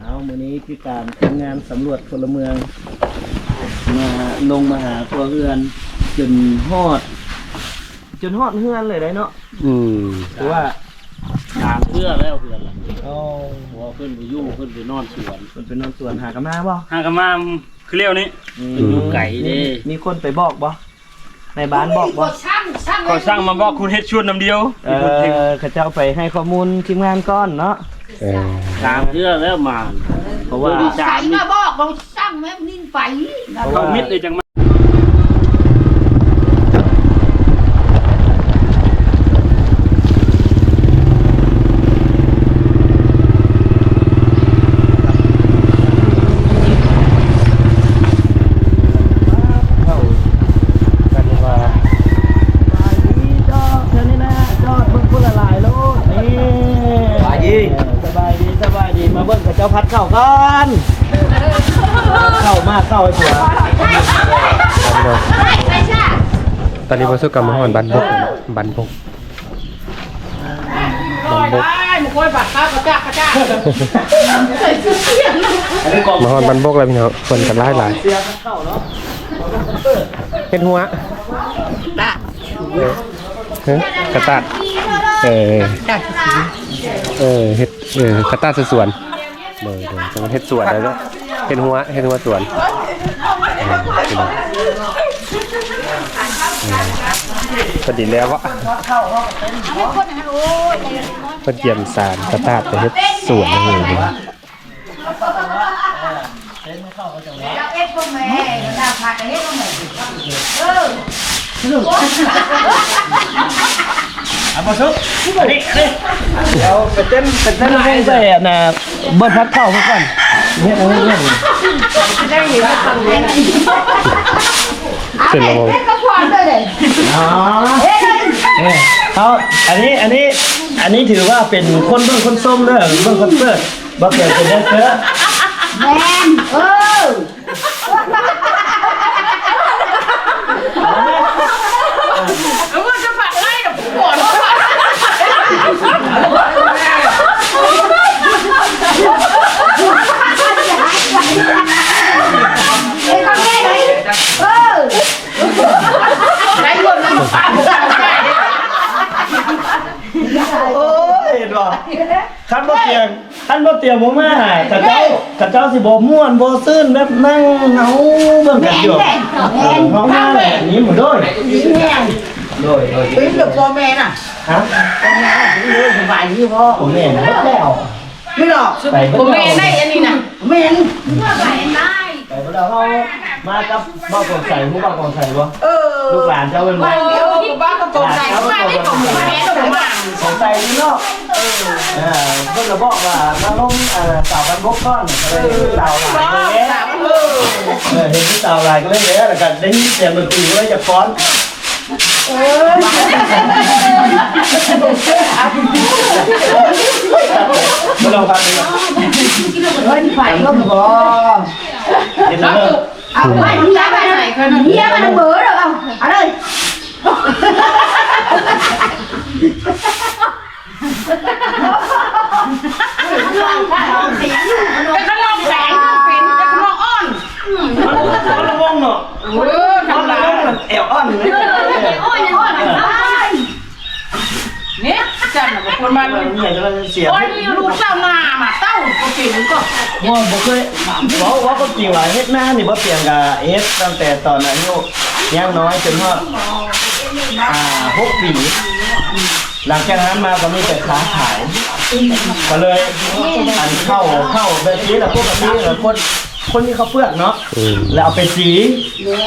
ເອົາ ມື້ນີ້ຄືການທີມງານສຳຫຼວດພົນລະເມືອງ ມາ ລົງມາຫາຄົວເຮືອນ ຈົນຮອດ ຈົນຮອດເຮືອນເລີຍໄດ໋ເນາະ. ອືມ ເພາະວ່າ ກາງເຄືອແລ້ວເຮືອນລະ. ໂອ້ ເພາະວ່າເພິ່ນບໍ່ຢູ່ ເພິ່ນໄປນອນສວນ ເພິ່ນໄປນອນສວນ. ຫາກັນມາບໍ່? ຫາກັນມາຄືແລ້ວນີ້. ອືມ ເພິ່ນຢູ່ໄກເດ້. ມີ ມີຄົນໄປບອກບໍ່? ນາຍບ້ານບອກບໍ່? ເຂົາສັ່ງມາບອກຄຸນເຮັດສວນນຳດຽວ. ເອີ ເຂົາເຈົ້າໄປໃຫ້ຂໍ້ມູນທີມງານກ່ອນເນາະ. ເອີ ສາມເທື່ອແລ້ວມາ ເພາະວ່າໃຜມາບອກວ່າສັ່ງແມ່ນນິນໄປ ເຂົາມິດເລີຍຈັ່ງມາ. ເຂົ້າກັນວ່າ ສະບາຍດີ ຈອດເທື່ອນີ້ນະ ຈອດເບິ່ງຄົນຫຼາຍໆໂລດ. ນີ້ ສະບາຍດີ ສະບາຍດີ ສະບາຍດີ ມາເບິ່ງເຂົາເຈົ້າຜັດເຂົ້າກ່ອນ. ເຂົ້າມາ ເຂົ້າໃຫ້ຜົວ. ຕອນນີ້ບ່າວສຸກກໍມາຮອດບ້ານບົກ ບ້ານບົກ ບ້ານບົກ ມາຮອດບ້ານບົກແລ້ວພີ່ນ້ອງ ຄົນກໍຫຼາຍໆ. ເຮັດຫົວ ເອີ ກະຕາດ ເອີ ເອີ ເຮັດ ເອີ ກະຕາດໃສ່ສວນ. ໂດຍ ໂດຍ ເຮັດສວນແລ້ວເນາະ ເຮັດຫົວ ເຮັດຫົວສວນ. ເອີ ພໍດີແລ້ວເນາະ ເພິ່ນກຽມສານກະຕາດໄປເຮັດສວນ. ເອົາບໍ່ສຸກ ອັນນີ້ ອັນນີ້ ເອົາໄປເຕັ້ນ ໄປເຕັ້ນວົງໃສ່ອັນນ່າ ເບິ່ງພັດເຂົ້າເພິ່ນກ່ອນ. ເຮັດ ເຮັດ ເຮັດ ເສັດແລ້ວບໍ່? ອໍ ເອີ ເອົາ ອັນນີ້ ອັນນີ້ ອັນນີ້ຖືວ່າເປັນຄົນເບິ່ງຄົນຊົມເດີ ເບິ່ງຄອນເສີດ. ບໍ່ເປັນ ເປັນແດນເຊີ. ແມ່ນ ເອີ ເອີ ຈະພັດໄລ່ດອກ ຜູ້ບໍ່ ເອີ ໄດ້ເງິນມາຝາກ. ໂອ້ຍ ເຫັນບໍ່? ຄັນບໍ່ຕຽງ ຄັນບໍ່ຕຽມບໍ່ມາ ຂະເຈົ້າ ຂະເຈົ້າຊິບໍ່ມ່ວນບໍ່ຊື່ນ ແບບນັ່ງເຮົາເບິ່ງກັນຢູ່. ແມ່ນ ແມ່ນ ເຮົາມາແລ້ວ ຍິ້ມໂດຍ ແມ່ນ ໂດຍ ໂດຍ ເປັນແບບພໍ່ແມ່ນະ. ຮະ? ພໍ່ແມ່ນະ ສະບາຍດີບໍ່? ພໍ່ແມ່ນະ ແລ້ວ ນີ້ດອກ ໄປບໍ່ແມ່ນໄດ້ອັນນີ້ນະ ແມ່ນ ໄປບໍ່ໄດ້. ເຮົາມາກັບ ບ່າວກອງໄຊ ຮູ້ບ່າວກອງໄຊບໍ່? ເອີ ລູກຫຼານເຈົ້າແມ່ນບໍ່? ໂອ້ ບ່າວກອງໄຊ ມາໄດ້ກອງໄຊ ກອງໄຊນີ້ເນາະ. ເອີ ເພິ່ນລະບອກວ່າມາລົມ ເອີ ສາວບ້ານບົກກ່ອນ ກໍເລີຍເຫັນຜູ້ສາວຫຼາຍ ເອີ ເອີ ເຫັນຜູ້ສາວຫຼາຍກໍເລີຍແຫຼະ ແລ້ວກໍໄດ້ຍິນສຽງດົນຕີກໍເລີຍຢາກຟ້ອນ. ເອີ ບໍ່ລອງຟັງເບິ່ງ ເອີ ໄປລົມບໍ່? ເຫັນແລ້ວ ເອົາໄປ ເອົາໄປ ເອົາໄປ ເອົາເລີຍ. ເປັນຂະໜົມແຂງ ເປັນຂະໜົມອ່ອນ. ມັນລະວົງເນາະ. ເອີ ທຳລາຍ ແອວອ່ອນ ເອີ ແອວອ່ອນ ແອວອ່ອນ. ນີ້ ຈັນນະ ບໍ່ຄວນມາເລີຍ. ໂອ້ຍ ລູກສາວໜ້າມາເຕົ້າ ບໍ່ເກັ່ງກໍ ບໍ່ ບໍ່ເຄີຍ ເວົ້າ ເວົ້າຄວາມຈິງວ່າເຮັດນານີ້ບໍ່ຕຽງກະເຮັດຕັ້ງແຕ່ຕອນອາຍຸຍັງນ້ອຍຈົນຮອດ ອ່າ ຫົກປີ. ຫຼັງຈາກນັ້ນມາກໍມີແຕ່ຄ້າຂາຍ ກໍເລີຍ ອັນເຂົ້າ ເຂົ້າແບບນີ້ລະ ປົກກະຕິລະ ຄົນ ຄົນມີເຂົ້າເປືອກເນາະ ອືມ ແລ້ວເອົາໄປສີ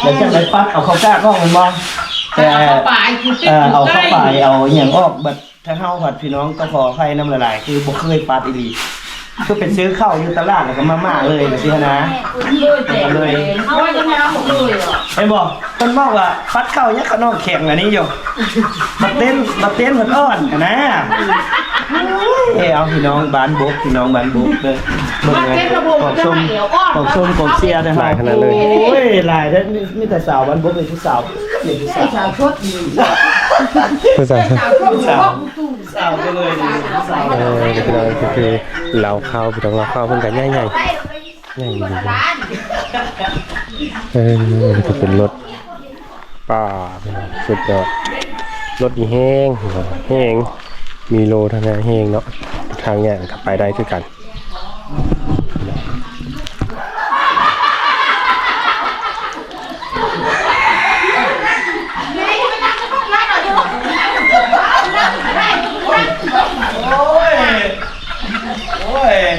ແລ້ວຈັ່ງໄດ້ປັດເອົາເຂົ້າກ້າອອກ ແມ່ນບໍ່? ແຕ່ ເອົາເຂົ້າປາຍ ເອີ ເອົາເຂົ້າປາຍ ເອົາອີ່ຫຍັງອອກ ບັດ ຖ້າເຮົາພັດ ພີ່ນ້ອງກໍຂໍອະໄພນຳຫຼາຍໆ ຄືບໍ່ເຄີຍປັດອີ່ຫຼີ ຄືໄປຊື້ເຂົ້າຢູ່ຕະຫຼາດ ແລ້ວກໍມາມ່າເລີຍ ຈັ່ງຊີ້ຫັ້ນນະ. ເຫັນບໍ່? ເພິ່ນບອກວ່າປັດເຂົ້າຍັງຂະໜອມແຂງອັນນີ້ຢູ່ ບັກເຕັ້ນ ບັກເຕັ້ນເພິ່ນອ່ອນຫັ້ນນະ. ເອີ ເອົາ ພີ່ນ້ອງບ້ານບົກ ພີ່ນ້ອງບ້ານບົກເດີ ເບິ່ງເລີຍ ຂອບຊົມ ຂອບຊົມກອງເຊຍເດີ ຫຼາຍຂະໜາດເລີຍ. ໂອ້ຍ ຫຼາຍເດີ ມີ ມີແຕ່ສາວບ້ານບົກ ມີຜູ້ສາວ ມີຜູ້ສາວ ສາວສົດ ຜູ້ສາວ ສາວ ສາວ ເອີ ພີ່ນ້ອງ ຄືເລົ້າເຂົ້າ ພີ່ນ້ອງ ເລົ້າເຂົ້າເພິ່ນກໍໃຫຍ່ໆ ໃຫຍ່ດີ. ເອີ ນີ້ກໍເປັນລົດ ປ້າ ພີ່ນ້ອງ ສຸດຍອດ ລົດນີ້ແຮງ ແຮງ ມີໂລທາງໜ້າແຮງເນາະ ທາງຍ່າງກໍໄປໄດ້ຄືກັນ.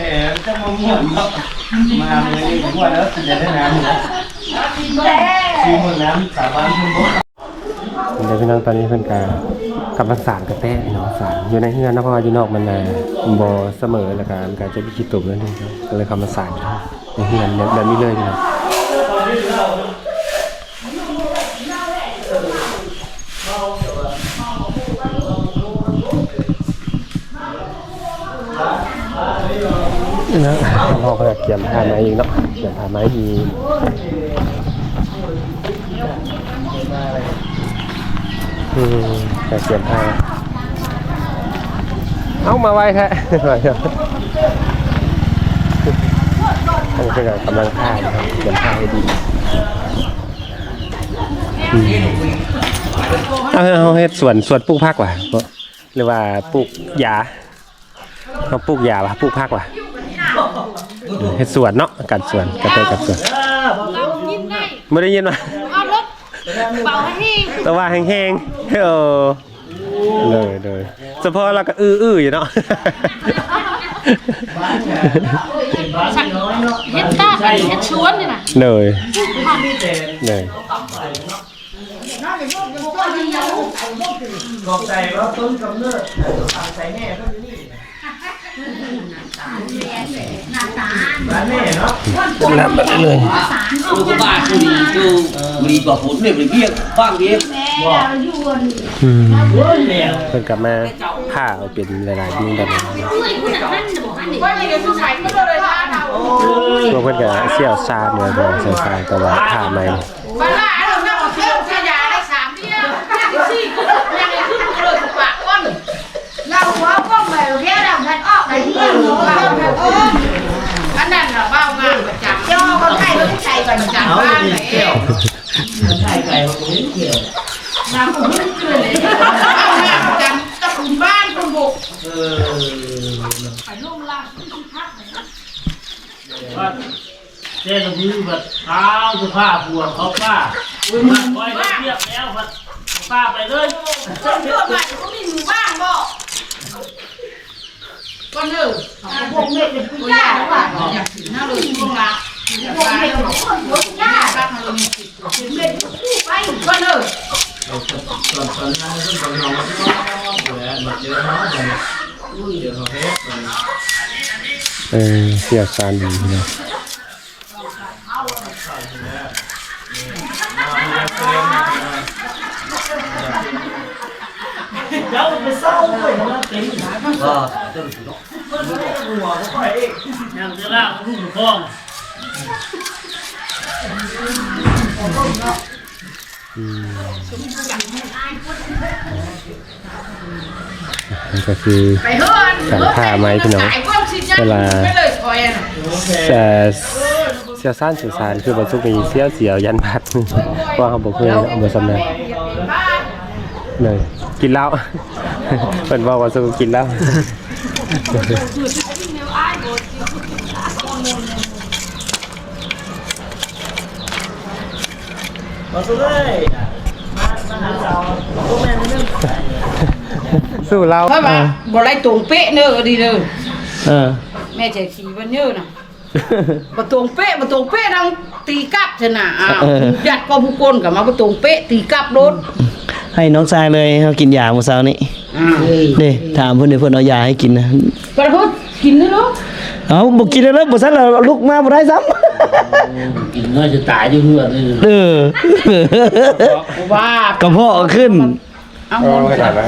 ແຕ່ຈະມາມ່ວນເນາະ ມາເມືອນີ້ກໍມ່ວນແລ້ວ ຊິໄດ້ໄດ້ນ້ຳຢູ່ ຊິມ່ວນນ້ຳສາບານເພິ່ນບໍ່. ເດີພີ່ນ້ອງ ຕອນນີ້ເພິ່ນກະກຳລັງສານກະແຕະພີ່ນ້ອງ ສານຢູ່ໃນເຮືອນເນາະ ເພາະວ່າຢູ່ນອກມັນ ເອີ ບໍ່ສະເໝີ ແລ້ວກະມັນກະຈະມີຂີ້ຕົມນັ້ນ ກໍເລີຍເຂົ້າມາສານຢູ່ໃນເຮືອນແບບ ແບບນີ້ເລີຍພີ່ນ້ອງ. ເນາະ ເຮົາກໍກຽມຜ້າໄມ້ອີກເນາະ ກຽມຜ້າໄມ້ອີກ ອືມ ກະກຽມຜ້າ ເອົາ ມາໄວແທ້ ອັນນີ້ເພິ່ນກະກຳລັງຖ້າຢູ່ ກຽມຜ້າໃຫ້ດີ ອືມ ເອົາ ເຮົາເຮັດສວນ ສວນປູກຜັກຫວາ ຫຼືວ່າປູກຢາ? ເຮົາປູກຢາຫວາ ປູກຜັກຫວາ ເຮັດສວນເນາະ ການສວນ ກະແຕການສວນ ບໍ່ໄດ້ຍິນຫວາ ເອົາລົດເບົາແຮງ ແຕ່ວ່າແຮງໆ ໂອ້ ໂດຍ ໂດຍ ສະເພາະລາວກະອື້ໆຢູ່ເນາະ ເຮັດຕາ ເຮັດສວນນີ້ນະ ໂດຍ ໂດຍ. ຂອບໃຈວ່າຕົ້ນກຳເນີດອາໄສແມ່ເພິ່ນຢູ່ນີ້ ບ້ານແມ່ເນາະ ເປັນນ້ຳບັດເລີຍ ໂອ້ ກະບ້ານຜູ້ດີ ໂຕຜູ້ດີກວ່າຜົນເລີຍ ບໍ່ໄດ້ວຽກບ້ານເດ້ ອືມ ເພິ່ນກະມາຜ່າເອົາເປັນຫຼາຍໆ ດິ້ງແບບນີ້ ພວກເພິ່ນກະຊ່ຽວຊານ ແລ້ວກະຊ່ຽວຊານ ແຕ່ວ່າຜ້າໄມ້ ບັດລະເອົານ້ຳເຂົ້າໃສ່ຢາໄດ້ສາມເທື່ອ ສີ່ຄືຍັງໄດ້ຂຶ້ນເລີຍປາກກ່ອນ ລາວຫົວປ້ອງໄວ້ແລ້ວ ມັນອອກໄປເຮືອນ ອັນນັ້ນລະເວົ້າງານປະຈຳ ເຈົ້າກໍໃຫ້ເບິ່ງໃສ່ກ່ອນ ປະຈຳບ້ານແຫຼະ ມັນໃສ່ໄກ່ບໍ່ເຫັນກ່ຽວ ນ້ຳບໍ່ເຫັນເກືອເລີຍ ເວົ້າງານປະຈຳຕະກຸນບ້ານຄົນບົກ ເອີ ໄປລົງລາວ ແຕ່ລະມື້ບັດ ອ້າວ ສະພາບພວກເຂົາປ້າ ໂອ້ຍ ມັນຄອຍໄດ້ວຽກແລ້ວ ບັດປ້າໄປເລີຍ ຄົນທົ່ວໄປກໍມີມືວ່າງບໍ່ ກ່ອນເດີ ພວກເມັດເປັນຜູ້ຍາກວ່າ ໜ້າເລີຍພວກລາວ ພວກເມັດເປັນຄົນຫົວຍາກ ເປັນເມັດຜູ້ໄປ ກ່ອນເດີ ຕອນ ຕອນນັ້ນເພິ່ນກຳລັງມາເຈີເຮົາ ເອີ ຊ່ຽວຊານດີເນາະ ເຈົ້າໄປເຊົາເວີຍ ເຕັມ ວ່າ ເຈົ້າໄປເນາະ ຫົວບໍ່ໄປອີກ ຍັງຈະລາກລູກຄອງ ອືມ ນີ້ກະຄືການຜ່າໄມ້ພີ່ນ້ອງ ເວລາ ເອີ ຊ່ຽວຊານ ຊ່ຽວຊານ ຄືບໍ່ສຸກນີ້ ສ່ຽວໆ ຢ້ານບາດ ເພາະເຮົາບໍ່ເຄີຍເນາະ ບໍ່ຊຳນານ ເລີຍກິນເຫຼົ້າ ເພິ່ນເວົ້າວ່າສຸກກິນເຫຼົ້າ. ມາສູ່ເລີຍ ມາ ມາຫາສາວ ໂອ້ ແມ່ນເດີ ສູ້ລາວ ເພາະວ່າ ເອີ ບໍ່ໄດ້ຕົງເປະເນີ ດີເດີ ເອີ ແມ່ໃຈສີເພິ່ນເຢີນະ ບໍ່ຕົງເປະ ບໍ່ຕົງເປະ ນາງຕີກັບຊັ້ນນະ ອ້າວ ເອີ ຍັດກໍຜູ້ຄົນກໍມາບໍ່ຕົງເປະ ຕີກັບໂລດ ໃຫ້ນ້ອງຊາຍເລີຍ ເຮົາກິນຢາມື້ເຊົ້ານີ້ ອ້າວ ເດ້ ຖາມເພິ່ນເດ້ ເພິ່ນເອົາຢາໃຫ້ກິນນະ ປະພຸດ ກິນເດີລູກ ເອົ້າ ບໍ່ກິນແລ້ວ ບໍ່ຊັ້ນລະລຸກມາບໍ່ໄດ້ຊ້ຳ ກິນນ້ອຍຈະຕາຍຢູ່ເຮືອນນີ້ ເອີ ວ່າ ກະເພາະຂຶ້ນ ເອົາ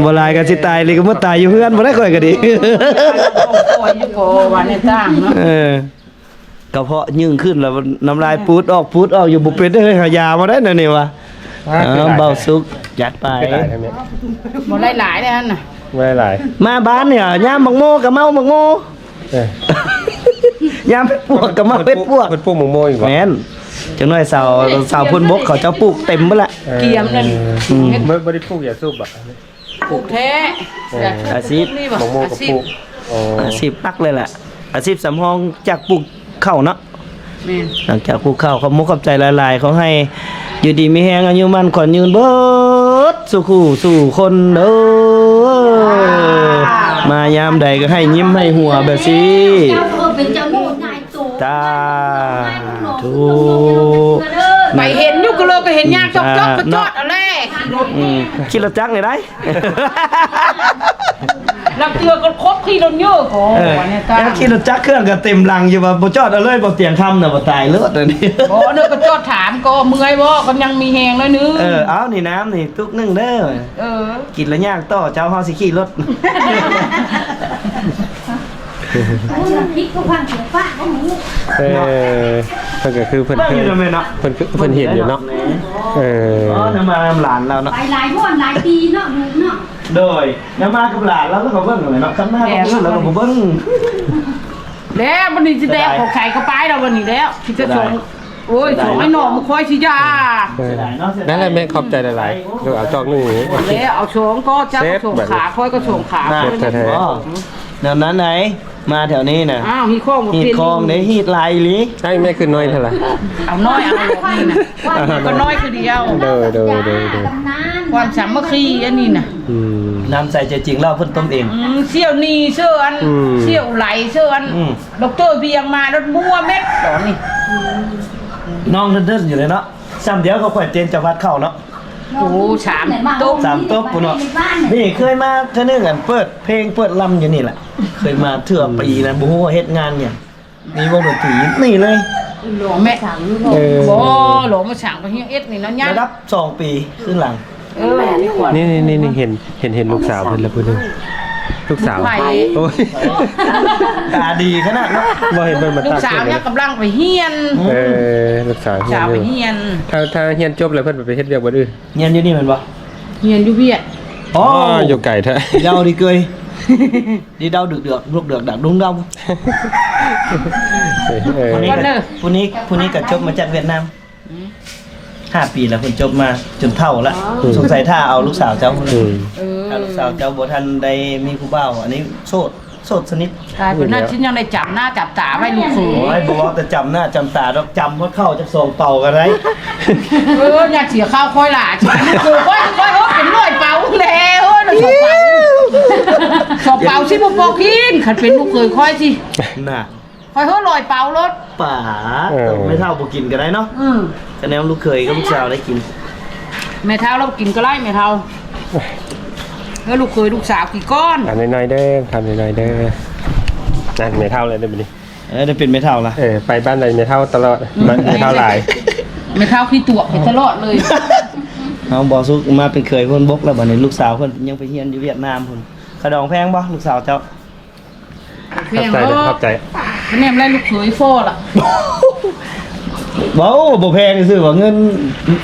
ບໍ່ຫຼາຍກໍຊິຕາຍ ຫຼືກໍບໍ່ຕາຍຢູ່ເຮືອນບໍ່ໄດ້ ຂ້ອຍກໍດີ ເອີ ກະເພາະຍື່ງຂຶ້ນແລ້ວ ນ້ຳລາຍປູດອອກ ປູດອອກຢູ່ ບໍ່ເປັນເອີຍ ຫາຢາມາໄດ້ແນວນີ້ວະ ເອົາ ເບົາສຸກ ຈັດໄປ ບໍ່ໄດ້ຫຼາຍເດ້ຫັ້ນນະ ບໍ່ໄດ້ຫຼາຍ ມາບ້ານນີ້ ຍາມໝາກໂມກໍເມົາໝາກໂມ ເອີ ຍາມເຫັດປວກກໍເມົາເຫັດປວກ ເພິ່ນປູກໝາກໂມຢູ່ບໍ່ ແມ່ນ ຈັກໜ້ອຍຊາວ ຊາວໂພນບົກເຂົາເຈົ້າປູກເຕັມເບິດລະ ເອີ ກຽມນັ້ນ ອືມ ບໍ່ ບໍ່ໄດ້ປູກຢາສູບບໍ່ ປູກແທ້ ເອີ ອາຊີບ ໝາກໂມກໍປູກ ອາຊີບ ອາຊີບຫຼັກເລີຍລະ ອາຊີບສຳຮອງຈາກປູກເຂົ້າເນາະ ແມ່ນ ຫຼັງຈາກປູກເຂົ້າ ຂອບມຸກຂອບໃຈຫຼາຍໆ ຂໍໃຫ້ຢູ່ດີມີແຮງ ອາຍຸໝັ້ນຂວັນຍືນເບິດສູ່ຄູ່ສູ່ຄົນເດີ ສາ ມາຍາມໃດກໍໃຫ້ຍິ້ມໃຫ້ຫົວແບບຊີ້. ເຈົ້າກໍເປັນເຈົ້າໂນດນາຍໂຕ ສາທຸ. ໄປເຫັນຢູ່ກໍເລີຍ ກໍເຫັນຍ່າງຈອກໆ ກໍຈອດເອົາແຫຼະ. ອືມ ຂີ່ລົດຈັກນີ້ໄດ໋. ລັງເທື່ອກໍຄົບຂີ່ລົດເຍອະກໍ ເອີ ວ່າແນວນັ້ນ ຂີ່ລົດຈັກເຄື່ອງກໍເຕັມຫຼັງຢູ່ ວ່າບໍ່ຈອດເອົາເລີຍ ບໍ່ຕຽງຄຳນະ ບໍ່ຕາຍໂລດອັນນີ້. ບໍ່ ເດີ ກໍຈອດຖາມກໍເມື່ອຍບໍ່ ກໍຍັງມີແຮງໜ້ອຍໜຶ່ງ. ເອີ ເອົາ ນີ້ນ້ຳນີ້ຕຸກໜຶ່ງເດີ. ເອີ ກິນແລ້ວຍ່າງຕໍ່ ເຈົ້າ ເຮົາຊິຂີ່ລົດ. ເອີ ເພິ່ນກໍຄືເພິ່ນ ເບິ່ງຢູ່ນຳແມ່ເນາະ ເພິ່ນຄືເພິ່ນເຫັນຢູ່ເນາະ. ເອີ ອໍ ນຳມານຳຫຼານລາວເນາະ ໄປຫຼາຍບ່ອນຫຼາຍປີເນາະ ລູກເນາະ. ໂດຍ ນຳມາກັບຫຼານລາວ ລາວກໍເບິ່ງແຫຼະເນາະ ຄັນມາກັບເພື່ອນລາວກໍບໍ່ເບິ່ງ. ແລ້ວບັດນີ້ຊິແຕ່ຂອງໃສກໍໄປແລ້ວ ບັດນີ້ແລ້ວ ຊິຈະສົ່ງ ໂອ້ຍ ສອງໄອ້ນ້ອງມັນຄ່ອຍຊິຢາ. ເອີ ນັ້ນແຫຼະແມ່ ຂອບໃຈຫຼາຍໆ. ເອົາຈອກໜຶ່ງ ແລ້ວເອົາສອງກໍຈັກສອງຂາ ຄ່ອຍກໍສອງຂາ. ເຊັດແທ້ໆ ແນວນັ້ນໃດ ມາແຖວນີ້ນະ. ອ້າວ ຮີດຄອງ ຮີດຄອງເດ້ ຮີດຫຼາຍອີ່ຫຼີ. ໃຫ້ແມ່ຂຶ້ນໜ້ອຍເທົ່າໃດ ເອົາໜ້ອຍ ເອົານີ້ນະ ກໍນ້ອຍຄືດຽວ. ໂດຍ ໂດຍ ໂດຍ ໂດຍ ຄວາມສາມັກຄີອັນນີ້ນະ. ອືມ ນ້ຳໃສໃຈຈິງ ເຫຼົ້າເພິ່ນຕົ້ມເອງ. ອືມ ສ່ຽວນີ້ເຊື່ອອັນ ອືມ ສ່ຽວໄຫຼເຊື່ອອັນ ອືມ ດັອກເຕີວຽງມາ ລົດມົວເມັດຕອນນີ້. ນ້ອງເດີນໆຢູ່ເລີຍເນາະ ຊ້ຳດຽວກັບຂ້ອຍເຈນຈະພັດເຂົ້າເນາະ. ໂອ້ ສາມຕົບ ສາມຕົບພຸ້ນເນາະ. ນີ້ເຄີຍມາເທື່ອໜຶ່ງ ອັນເປີດເພງເປີດລຳຢູ່ນີ້ແຫຼະ ເຄີຍມາເທື່ອປີນະ ບໍ່ຮູ້ວ່າເຮັດງານຫຍັງ. ມີວົງດົນຕີນີ້ເລີຍ ຫຼວງແມ່ ເອີ ບໍ່ ຫຼວງມາສ້າງໄປຮຽນເອັດນີ້ເນາະ ຍາກ ລະດັບສອງປີຂຶ້ນຫຼັງ. ເອີ ນີ້ ນີ້ ນີ້ ນີ້ເຫັນ ເຫັນ ເຫັນລູກສາວເພິ່ນລະຜູ້ໜຶ່ງ ລູກສາວ ໂອ້ຍ ຕາດີຂະໜາດເນາະ. ບໍ່ເຫັນເພິ່ນມາ ລູກສາວຍັງກຳລັງໄປຮຽນ. ເອີ ລູກສາວຮຽນ ສາວໄປຮຽນ ຖ້າ ຖ້າຮຽນຈົບແລ້ວເພິ່ນໄປເຮັດວຽກບ່ອນອື່ນ. ຮຽນຢູ່ນີ້ແມ່ນບໍ່? ຮຽນຢູ່ວຽດ. ອໍ ຢູ່ໄກແທ້ ເຈົ້າດີເກີຍ. ດີເດົາດຶກເດືອກ ລຸກເດືອກດັກດຸງດຳ. ເອີ ຜູ້ນີ້ ຜູ້ນີ້ ຜູ້ນີ້ກໍຈົບມາຈາກຫວຽດນາມ. ອືມ ຫ້າປີແລ້ວເພິ່ນຈົບມາຈົນເຖົ້າລະ. ອໍ ສົງໄສຖ້າເອົາລູກສາວເຈົ້າ. ອືມ ເອີ ຖ້າລູກສາວເຈົ້າບໍ່ທັນໄດ້ມີຜູ້ບ່າວ ອັນນີ້ໂສດ ໂສດສະໜິດ. ຕາຍ ເພິ່ນນັ້ນຊິຍັງໄດ້ຈຳໜ້າຈຳຕາໄວ້ລູກເຂີຍ. ໂອ້ຍ ບໍ່ເວົ້າແຕ່ຈຳໜ້າຈຳຕາດອກ ຈຳຮອດເຂົ້າຈັກສອງເປົາກໍໄດ້. ເອີ ຢ່າເສຍຂ່າວຂ້ອຍຫຼາຍ ລູກເຂີຍຂ້ອຍ ຂ້ອຍເອີ ເປັນຮ້ອຍເປົາແລ້ວ. ເອີ ສອງເປົາ ສອງເປົາຊິບໍ່ພໍກິນ ຄັນເປັນລູກເຂີຍຂ້ອຍຊິ ນະ ຂ້ອຍເຮີ້ລອຍເປົາໂລດ. ປາດ ເອີ ແມ່ເຖົ້າບໍ່ກິນກໍໄດ້ເນາະ. ອືມ ກະແນວລູກເຂີຍກັບລູກສາວໄດ້ກິນ. ແມ່ເຖົ້າລາວກິນກໍໄດ້ ແມ່ເຖົ້າ. ເອີ ລູກເຂີຍລູກສາວກິນກ່ອນ. ອັນນ້ອຍໆເດີ ຄຳນ້ອຍໆເດີ. ນັ້ນແມ່ເຖົ້າແລ້ວເດີບັດນີ້. ເອີ ໄດ້ເປັນແມ່ເຖົ້າລະ. ເອີ ໄປບ້ານໃດແມ່ເຖົ້າຕະຫຼອດ. ອືມ ແມ່ເຖົ້າຫຼາຍ ແມ່ເຖົ້າຂີ້ຕົວະໄປຕະຫຼອດເລີຍ. ເຮົາບໍ່ສຸກມາເປັນເຂີຍຄົນບົກແລ້ວ ບັດນີ້ລູກສາວເພິ່ນຍັງໄປຮຽນຢູ່ຫວຽດນາມພຸ້ນ. ຄ່າດອງແພງບໍ່ ລູກສາວເຈົ້າ? ແພງ ຂອບໃຈເດີ ເນາະ ຂອບໃຈ. ຄະແນນໄລ່ລູກເຂີຍພໍລະ. ເວົ້າບໍ່ແພງຊື່ວ່າ ເງິນ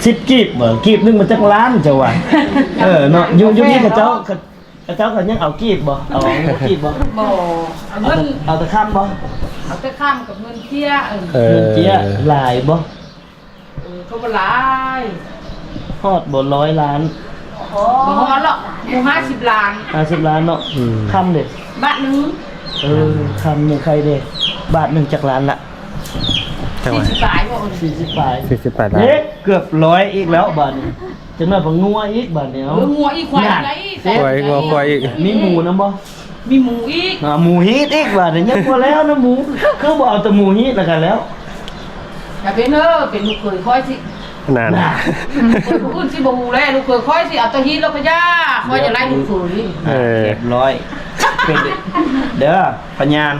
ສິບກີບບໍ່ ກີບໜຶ່ງມັນຈັກລ້ານເຈົ້າວ່າ. ເອີເນາະ ຢູ່ ຢູ່ນີ້ເຂົາເຈົ້າ ເຂົາເຈົ້າກໍຍັງເອົາກີບບໍ່ ເອົາ ເອົາກີບບໍ່? ບໍ່ ເອົາເງິນ ເອົາແຕ່ຄຳບໍ່? ເອົາແຕ່ຄຳກັບເງິນເຈຍ. ເອີ ເງິນເຈຍຫຼາຍບໍ່? ເອີ ກໍບໍ່ຫຼາຍ. ຮອດບໍ່ຮ້ອຍລ້ານ? ບໍ່ຮອດຫຼອກ ບໍ່ຫ້າສິບລ້ານ. ຫ້າສິບລ້ານເນາະ. ອືມ ຄຳເດ? ບາດໜຶ່ງ. ເອີ ຄຳຍັງໄຄເດ. ບາດໜຶ່ງຈັກລ້ານລະ? ສີ່ສິບປາຍບໍ່? ສີ່ສິບປາຍ ສີ່ສິບປາຍລ້ານ. ເດ້ ເກືອບຮ້ອຍອີກແລ້ວບາດນີ້. ຈັກໜ້ອຍກໍງົວອີກບາດນີ້. ເອີ ງົວອີກ ຄວາຍອີກ. ຄວາຍ ງົວ ຄວາຍອີກ. ມີໝູນຳບໍ່? ມີໝູອີກ. ອ່າ ໝູຮີດອີກບາດນີ້. ຍັງບໍ່ແລ້ວນະໝູ ຄືບໍ່ເອົາແຕ່ໝູຮີດລະກັນແລ້ວ. ຢ່າເປັນເດີ ເປັນລູກເຂີຍຂ້ອຍຊິ ນັ້ນ ເອີ ຜູ້ອື່ນຊິບໍ່ຮູ້ແລະ ລູກເຂີຍຂ້ອຍຊິເອົາແຕ່ຮີດແລ້ວກໍຢ່າ ຂ້ອຍຈະໄລ່ລູກເຂີຍ. ເອີ ຮຽບຮ້ອຍ ເປັນເດີ ພະຍານ.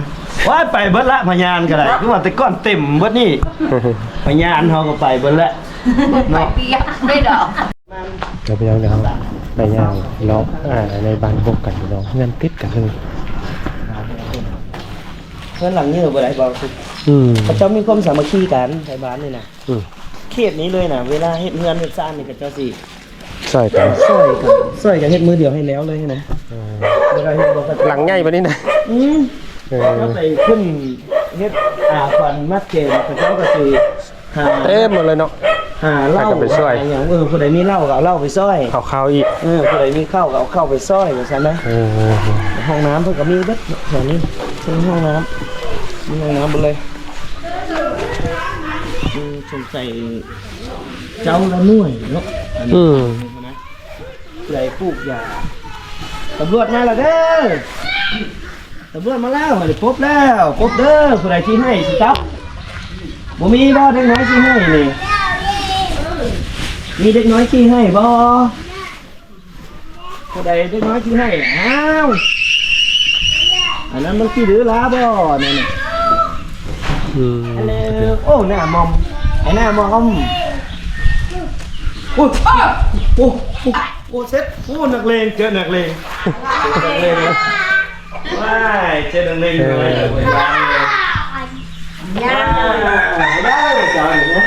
ໂອ້ຍ ໄປເບິດລະພະຍານກໍໄດ້ ຄືວ່າແຕ່ກ່ອນເຕັມເບິດນີ້ ພະຍານເຮົາກໍໄປເບິດແລ້ວເນາະ. ໄປເປີຍໄດ້ດອກ. ແລ້ວພີ່ນ້ອງເຮົາໄປຍ່າງເລາະ ອ່າ ໃນບ້ານບົກກັນພີ່ນ້ອງ ເຮືອນຕິດກັນເລີຍ. ເຮືອນຫຼັງນີ້ບໍ່ໄດ້ເວົ້າ ອືມ ເຂົາເຈົ້າມີຄວາມສາມັກຄີກັນໃນບ້ານນີ້ນະ. ອືມ ເຂດນີ້ເລີຍນະ ເວລາເຮັດເຮືອນເຮັດຊານນີ້ ເຂົາເຈົ້າຊິຊ່ອຍກັນ ຊ່ອຍກັນ ຊ່ອຍກັນເຮັດມື້ດຽວໃຫ້ແລ້ວເລີຍນະ. ເອີ ເວລາເຮັດບໍ່ ຫຼັງໃຫຍ່ປານນີ້ນະ. ອືມ ເອີ ເຂົາເຈົ້າໄປຂຶ້ນເຮັດ ອ່າ ຂວັນມັດແກນ ເຂົາເຈົ້າກໍຊິ ຫາ ເຕັມໝົດເລີຍເນາະ ຫາເຫຼົ້າ ໃຜກໍໄປຊ່ວຍ ຫາຫຍັງ. ເອີ ຜູ້ໃດມີເຫຼົ້າກໍເອົາເຫຼົ້າໄປຊ່ອຍ ເອົາເຂົ້າອີກ. ເອີ ຜູ້ໃດມີເຂົ້າກໍເອົາເຂົ້າໄປຊ່ອຍ ວ່າຊັ້ນນະ. ເອີ ຫ້ອງນ້ຳເພິ່ນກໍມີເບິດແຖວນີ້ ເປັນຫ້ອງນ້ຳ ມີຫ້ອງນ້ຳເບິດເລີຍ. ອືມ ສົງໄສເຈົ້າລະໜ່ວຍເນາະ. ອືມ ຜູ້ໃດປູກຢາ ຕຳຫຼວດມາແລ້ວເດີ. ຕຳຫຼວດມາແລ້ວ ອັນນີ້ປົບແລ້ວ ປົບເດີ ຜູ້ໃດຂີ້ໄຫ້ຊິຈັບ ບໍ່ມີບໍ່ເດັກນ້ອຍຂີ້ໄຫ້ນີ້ ມີເດັກນ້ອຍຂີ້ໄຫ້ບໍ່? ຜູ້ໃດເດັກນ້ອຍຂີ້ໄຫ້? ອ້າວ ອັນນັ້ນມັນຂີ້ດື້ລາບໍ່ ນັ້ນນະ. ອືມ ອັນນີ້ ໂອ້ ໜ້າມອມ ໄອ້ໜ້າມອມ ໂອ້ ໂອ້ ໂອ້ ເຊັດ ໂອ້ ນັກເລງ ເຈີນັກເລງ ເຈີນັກເລງແລ້ວ ວ້າຍ ເຈີນັກເລງ ເອີ ນ້ອຍແລ້ວ ເອີ ເຈົ້ານີ້ນະ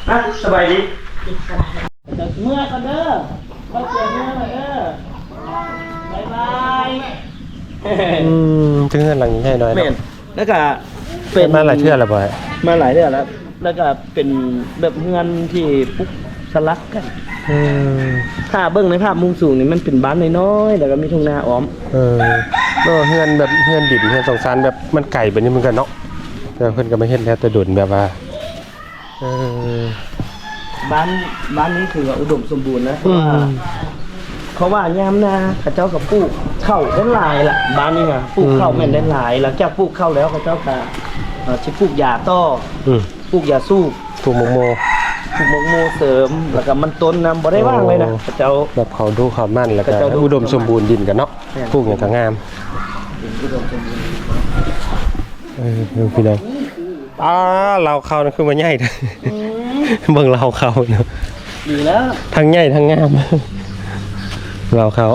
ອ່ະ ສະບາຍດີ. ເມືອກ່ອນເດີ ຂ້ອຍຊິເມືອແລ້ວເດີ ບາຍບາຍ. ອືມ ເຖິງເຮືອນຫຼັງໃຫຍ່ໜ້ອຍເນາະ ແມ່ນ ແລ້ວກະເປັນ ເປັນມາຫຼາຍເທື່ອແລ້ວບໍ່? ມາຫຼາຍເທື່ອແລ້ວ ແລ້ວກະເປັນແບບເຮືອນທີ່ປຸກສະຫຼັກກັນ. ອືມ ຖ້າເບິ່ງໃນພາບມຸມສູງນີ້ ມັນເປັນບ້ານນ້ອຍໆ ແລ້ວກະມີທົ່ງນາອ້ອມ. ເອີ ເນາະ ເຮືອນແບບເຮືອນດິນ ເຮືອນສອງຊັ້ນ ແບບມັນໄກໄປນິດໜຶ່ງກັນເນາະ ແຕ່ເພິ່ນກະມາເຮັດແລ້ວແຕ່ດົນ ແບບວ່າ ເອີ ບ້ານ ບ້ານນີ້ຖືວ່າອຸດົມສົມບູນນະ ເພາະວ່າ ອືມ ເພາະວ່າຍາມໜ້າເຂົາເຈົ້າກໍປູກເຂົ້າໄດ້ຫຼາຍລະ ບ້ານນີ້ນະ ປູກເຂົ້າ ອືມ ແມ່ນໄດ້ຫຼາຍ ຫຼັງຈາກປູກເຂົ້າແລ້ວ ເຂົາເຈົ້າກໍ ເອີ ຊິປູກຢາຕໍ່ ອືມ ປູກຢາສູບ ປູກໝາກໂມ ປູກໝາກໂມເສີມ ແລ້ວກໍມັນຕົ້ນນຳ ບໍ່ໄດ້ວ່າງເລີຍນະ ໂອ້ ເຂົາເຈົ້າ ແບບເຂົາດຸເຂົາໝັ່ນ ແລ້ວກໍ ເຂົາເຈົ້າດຸ ອຸດົມສົມບູນດິນກັນເນາະ ແມ່ນ ປູກຫຍັງກໍງາມ. ອຸດົມສົມບູນ ເອີ ພີ່ນ້ອງ ປ້າ ລາວເຂົ້ານັ້ນຄືວ່າໃຫຍ່ ອືມ ເບິ່ງລາວເຂົ້າເນາະ ດີແລ້ວ ທັງໃຫຍ່ທັງງາມ ລາວເຂົ້າ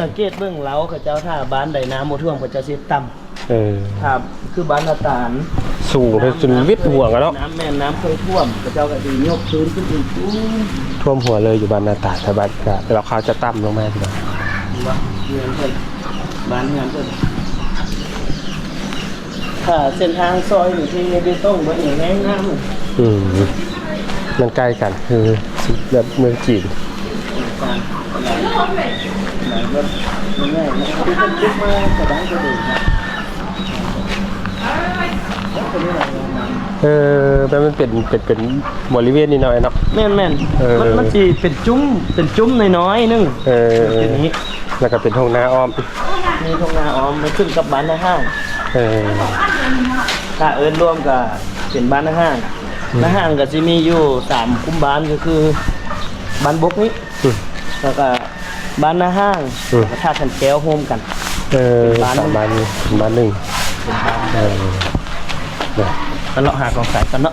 ສັງເກດເບິ່ງລາວເຂົາເຈົ້າ ຖ້າບ້ານໃດນ້ຳບໍ່ຖ້ວມ ເຂົາເຈົ້າຊິເຮັດຕ່ຳ ເອີ ຖ້າຄືບ້ານນາຕານ ສູງເລີຍຈົນວິດຫົວກັນເນາະ ນ້ຳ ແມ່ນ ນ້ຳເຄີຍຖ້ວມ ເຂົາເຈົ້າກໍຊິຍົກພື້ນຂຶ້ນອີກ ອືມ ຖ້ວມຫົວເລີຍຢູ່ບ້ານນາຕານ ແຕ່ບ້ານກະ ລາວເຂົ້າຈະຕ່ຳລົງມາ ເຫັນບໍ່? ເຮືອນເພິ່ນ ບ້ານເຮືອນເພິ່ນ ຖ້າເສັ້ນທາງຊອຍນີ້ທີ່ເບຕົງເບິດນີ້ແຮງງາມ. ອືມ ມັນໃກ້ກັນ ຄືແບບເມືອງຈີນ. ເອີ ແບບມັນເປັນ ເປັນ ເປັນບໍລິເວນນ້ອຍໆເນາະ. ແມ່ນໆ ເອີ ມັນ ມັນຊິເປັນຈຸ້ມ ເປັນຈຸ້ມນ້ອຍໆໜຶ່ງ. ເອີ ເປັນນີ້ ແລ້ວກໍເປັນທົ່ງນາອ້ອມ ມີທົ່ງນາອ້ອມ ມັນຂຶ້ນກັບບ້ານນາຫ້າງ. ເອີ ຖ້າເອີ້ນລວມກໍເປັນບ້ານນາຫ້າງ. ອືມ ນາຫ້າງກໍຊິມີຢູ່ສາມຄຸ້ມບ້ານ ກໍຄືບ້ານບົກນີ້ ອືມ ແລ້ວກໍບ້ານນາຫ້າງ ອືມ ແລ້ວກໍທ່າຂັນແກ້ວໂຮມກັນ. ເອີ ເປັນບ້ານ ສາມບ້ານນີ້ ບ້ານໜຶ່ງ ເປັນບ້ານ. ເອີ ມາເລາະຫາຂອງຂາຍກັນເນາະ.